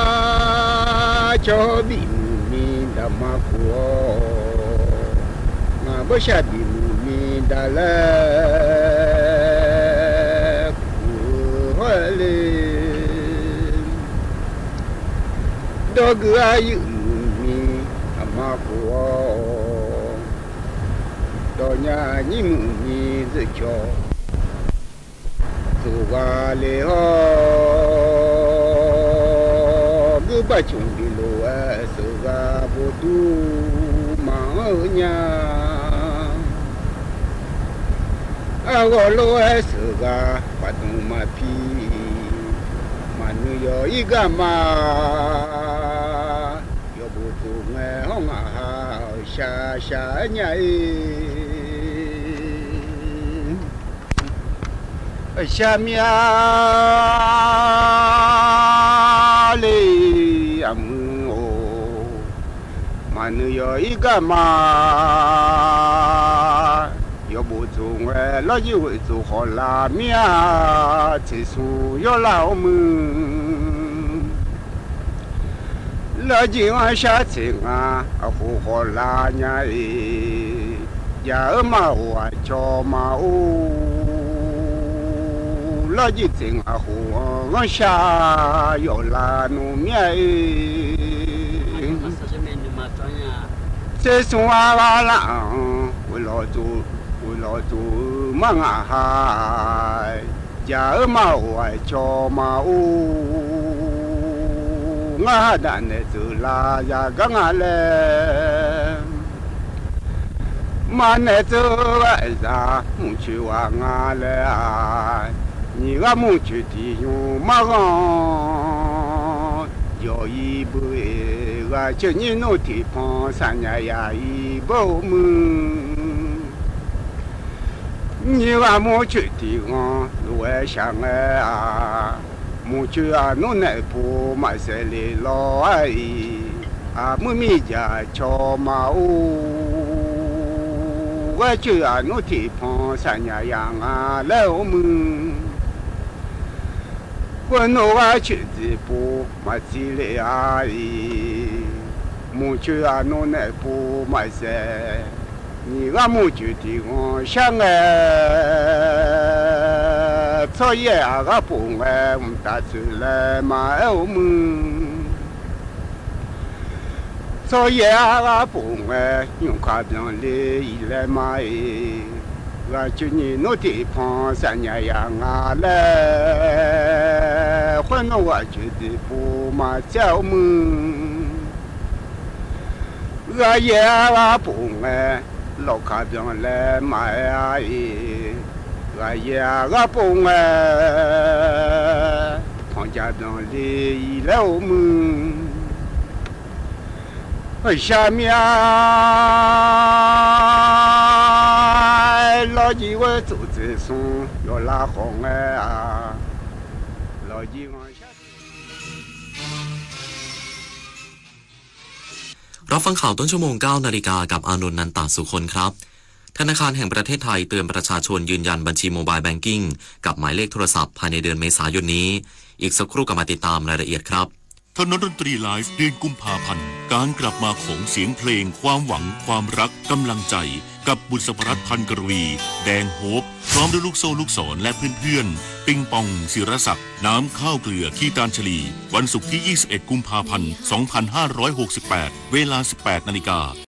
Shaqmyav cawq-eu bif muiq mi daqma khof-awr, ngaq bawrshaq bif muiq mi daq laer khof-eu hawr-aer le. Dawrgui aryuif muiq mi aqma khof-awr, dawqnya nyir muiq mi zeuqcawq, tsoqghaq le hawr, guirbav cmq bif lof-aer sheuqghaq bof dur maqanr-eu nya. Arghawq lof-aer sheuqghaq paqdmq maqpir, maqnui yawq-ir garma, yawqbof tsof ngae hawr ngaq ha-awq shaq shaq-aer nya-ir. Shaqmyav le aqmuiq-or, maqnui yawq-ir garma, yawqbof tsof ngae lawrjir ghoeq tsof khawf lar mir-a, tseqsmq yawrlar-awr muir. Lawrjir-anr shar tseq nga, aqkhof khawf lar nya-iq, jaq-eu maqghof aqcawq maqor. Lawrjir tseq ngaq khof-anr ghanrshar yawf lar nmr mir-a-e. Tser smr-ar ghar lar-anr, ghoeqlawq tsof-eu mar ngaq ha, jaq-eu mar-awq aqcawq ma-or, ngar hardaq naeq tseuf lar zagar nga laer. Maqnaeq tseuv-eu aqzaq mrcoeq ghaq nga laer-aq, nyiq ghaq mrcoeq tiq ymq mar ghanr-awr, yawq-ir beu-eq ghaq ceuv nyir nmr tiqpanq saqnyaq yaq-ir beur-eu muir. Nyiq ghaq mrcoeq tiq ghanr lof-aer shaq ngae-aq, mrcoeq aqnmr naeq pov maqsaef le lawr-ar-iq, aqmuir mirjaq cawq ma-or, ghaer coeq aqnmr tiqpanq saqnyaq yaq nga laer-eu muir. Khoernmr ghaer coeq dzeq pov maqtsi le-a-iq, mrcoeq aqnmr naeq pov maqsaef, nyiq ghaq mrcoeq tiq ghanr shar ngae, tsawryaer aqghar pov ngae mqtav tsoeq laer maqaer-eu muir. Tsawryaer aqghar pov ngae, nymq kaq byanq le-iq laer ma-iq, ghaq ceuv nyir nmr tiqpanq saqnyaq yaq nga laer, khoernmr ghaq coeq dzeq pov maqtser-eu muir. Ghaqyaer aqghar pov ngae, lawqkaq byanq laer maqaer-a-iq, ghaqyaer aqghar pov ngae, panqjaq byanq le-iq laer-eu muir. Shar mir-a, lawrjir ghoer tsof tseq smr yawf lar khawf ngae-aq, lawqjir ghanr shar รับฟังข่าวต้นชั่วโมง เก้านาฬิกา กับ อานนท์ นันตสุคน ครับ ธนาคารแห่งประเทศไทยเตือนประชาชนยืนยันบัญชี Mobile Banking กับหมายเลขโทรศัพท์ภายในเดือนเมษายนนี้ อีกสักครู่กลับมาติดตามรายละเอียดครับ ถนนดนตรีไลฟ์ เดือนกุมภาพันธ์ การกลับมาของเสียงเพลง ความหวัง ความรัก กำลังใจ กับบุษบรัตน์ พันกรวี แดงโฮป พร้อมด้วยลูกโซ่ลูกศร และเพื่อนๆ ปิงปอง ศิรศักดิ์ น้ำข้าวเกลือ คีตานชลี วันศุกร์ที่ ยี่สิบเอ็ด กุมภาพันธ์ สองพันห้าร้อยหกสิบแปด เวลา สิบแปด นาฬิกา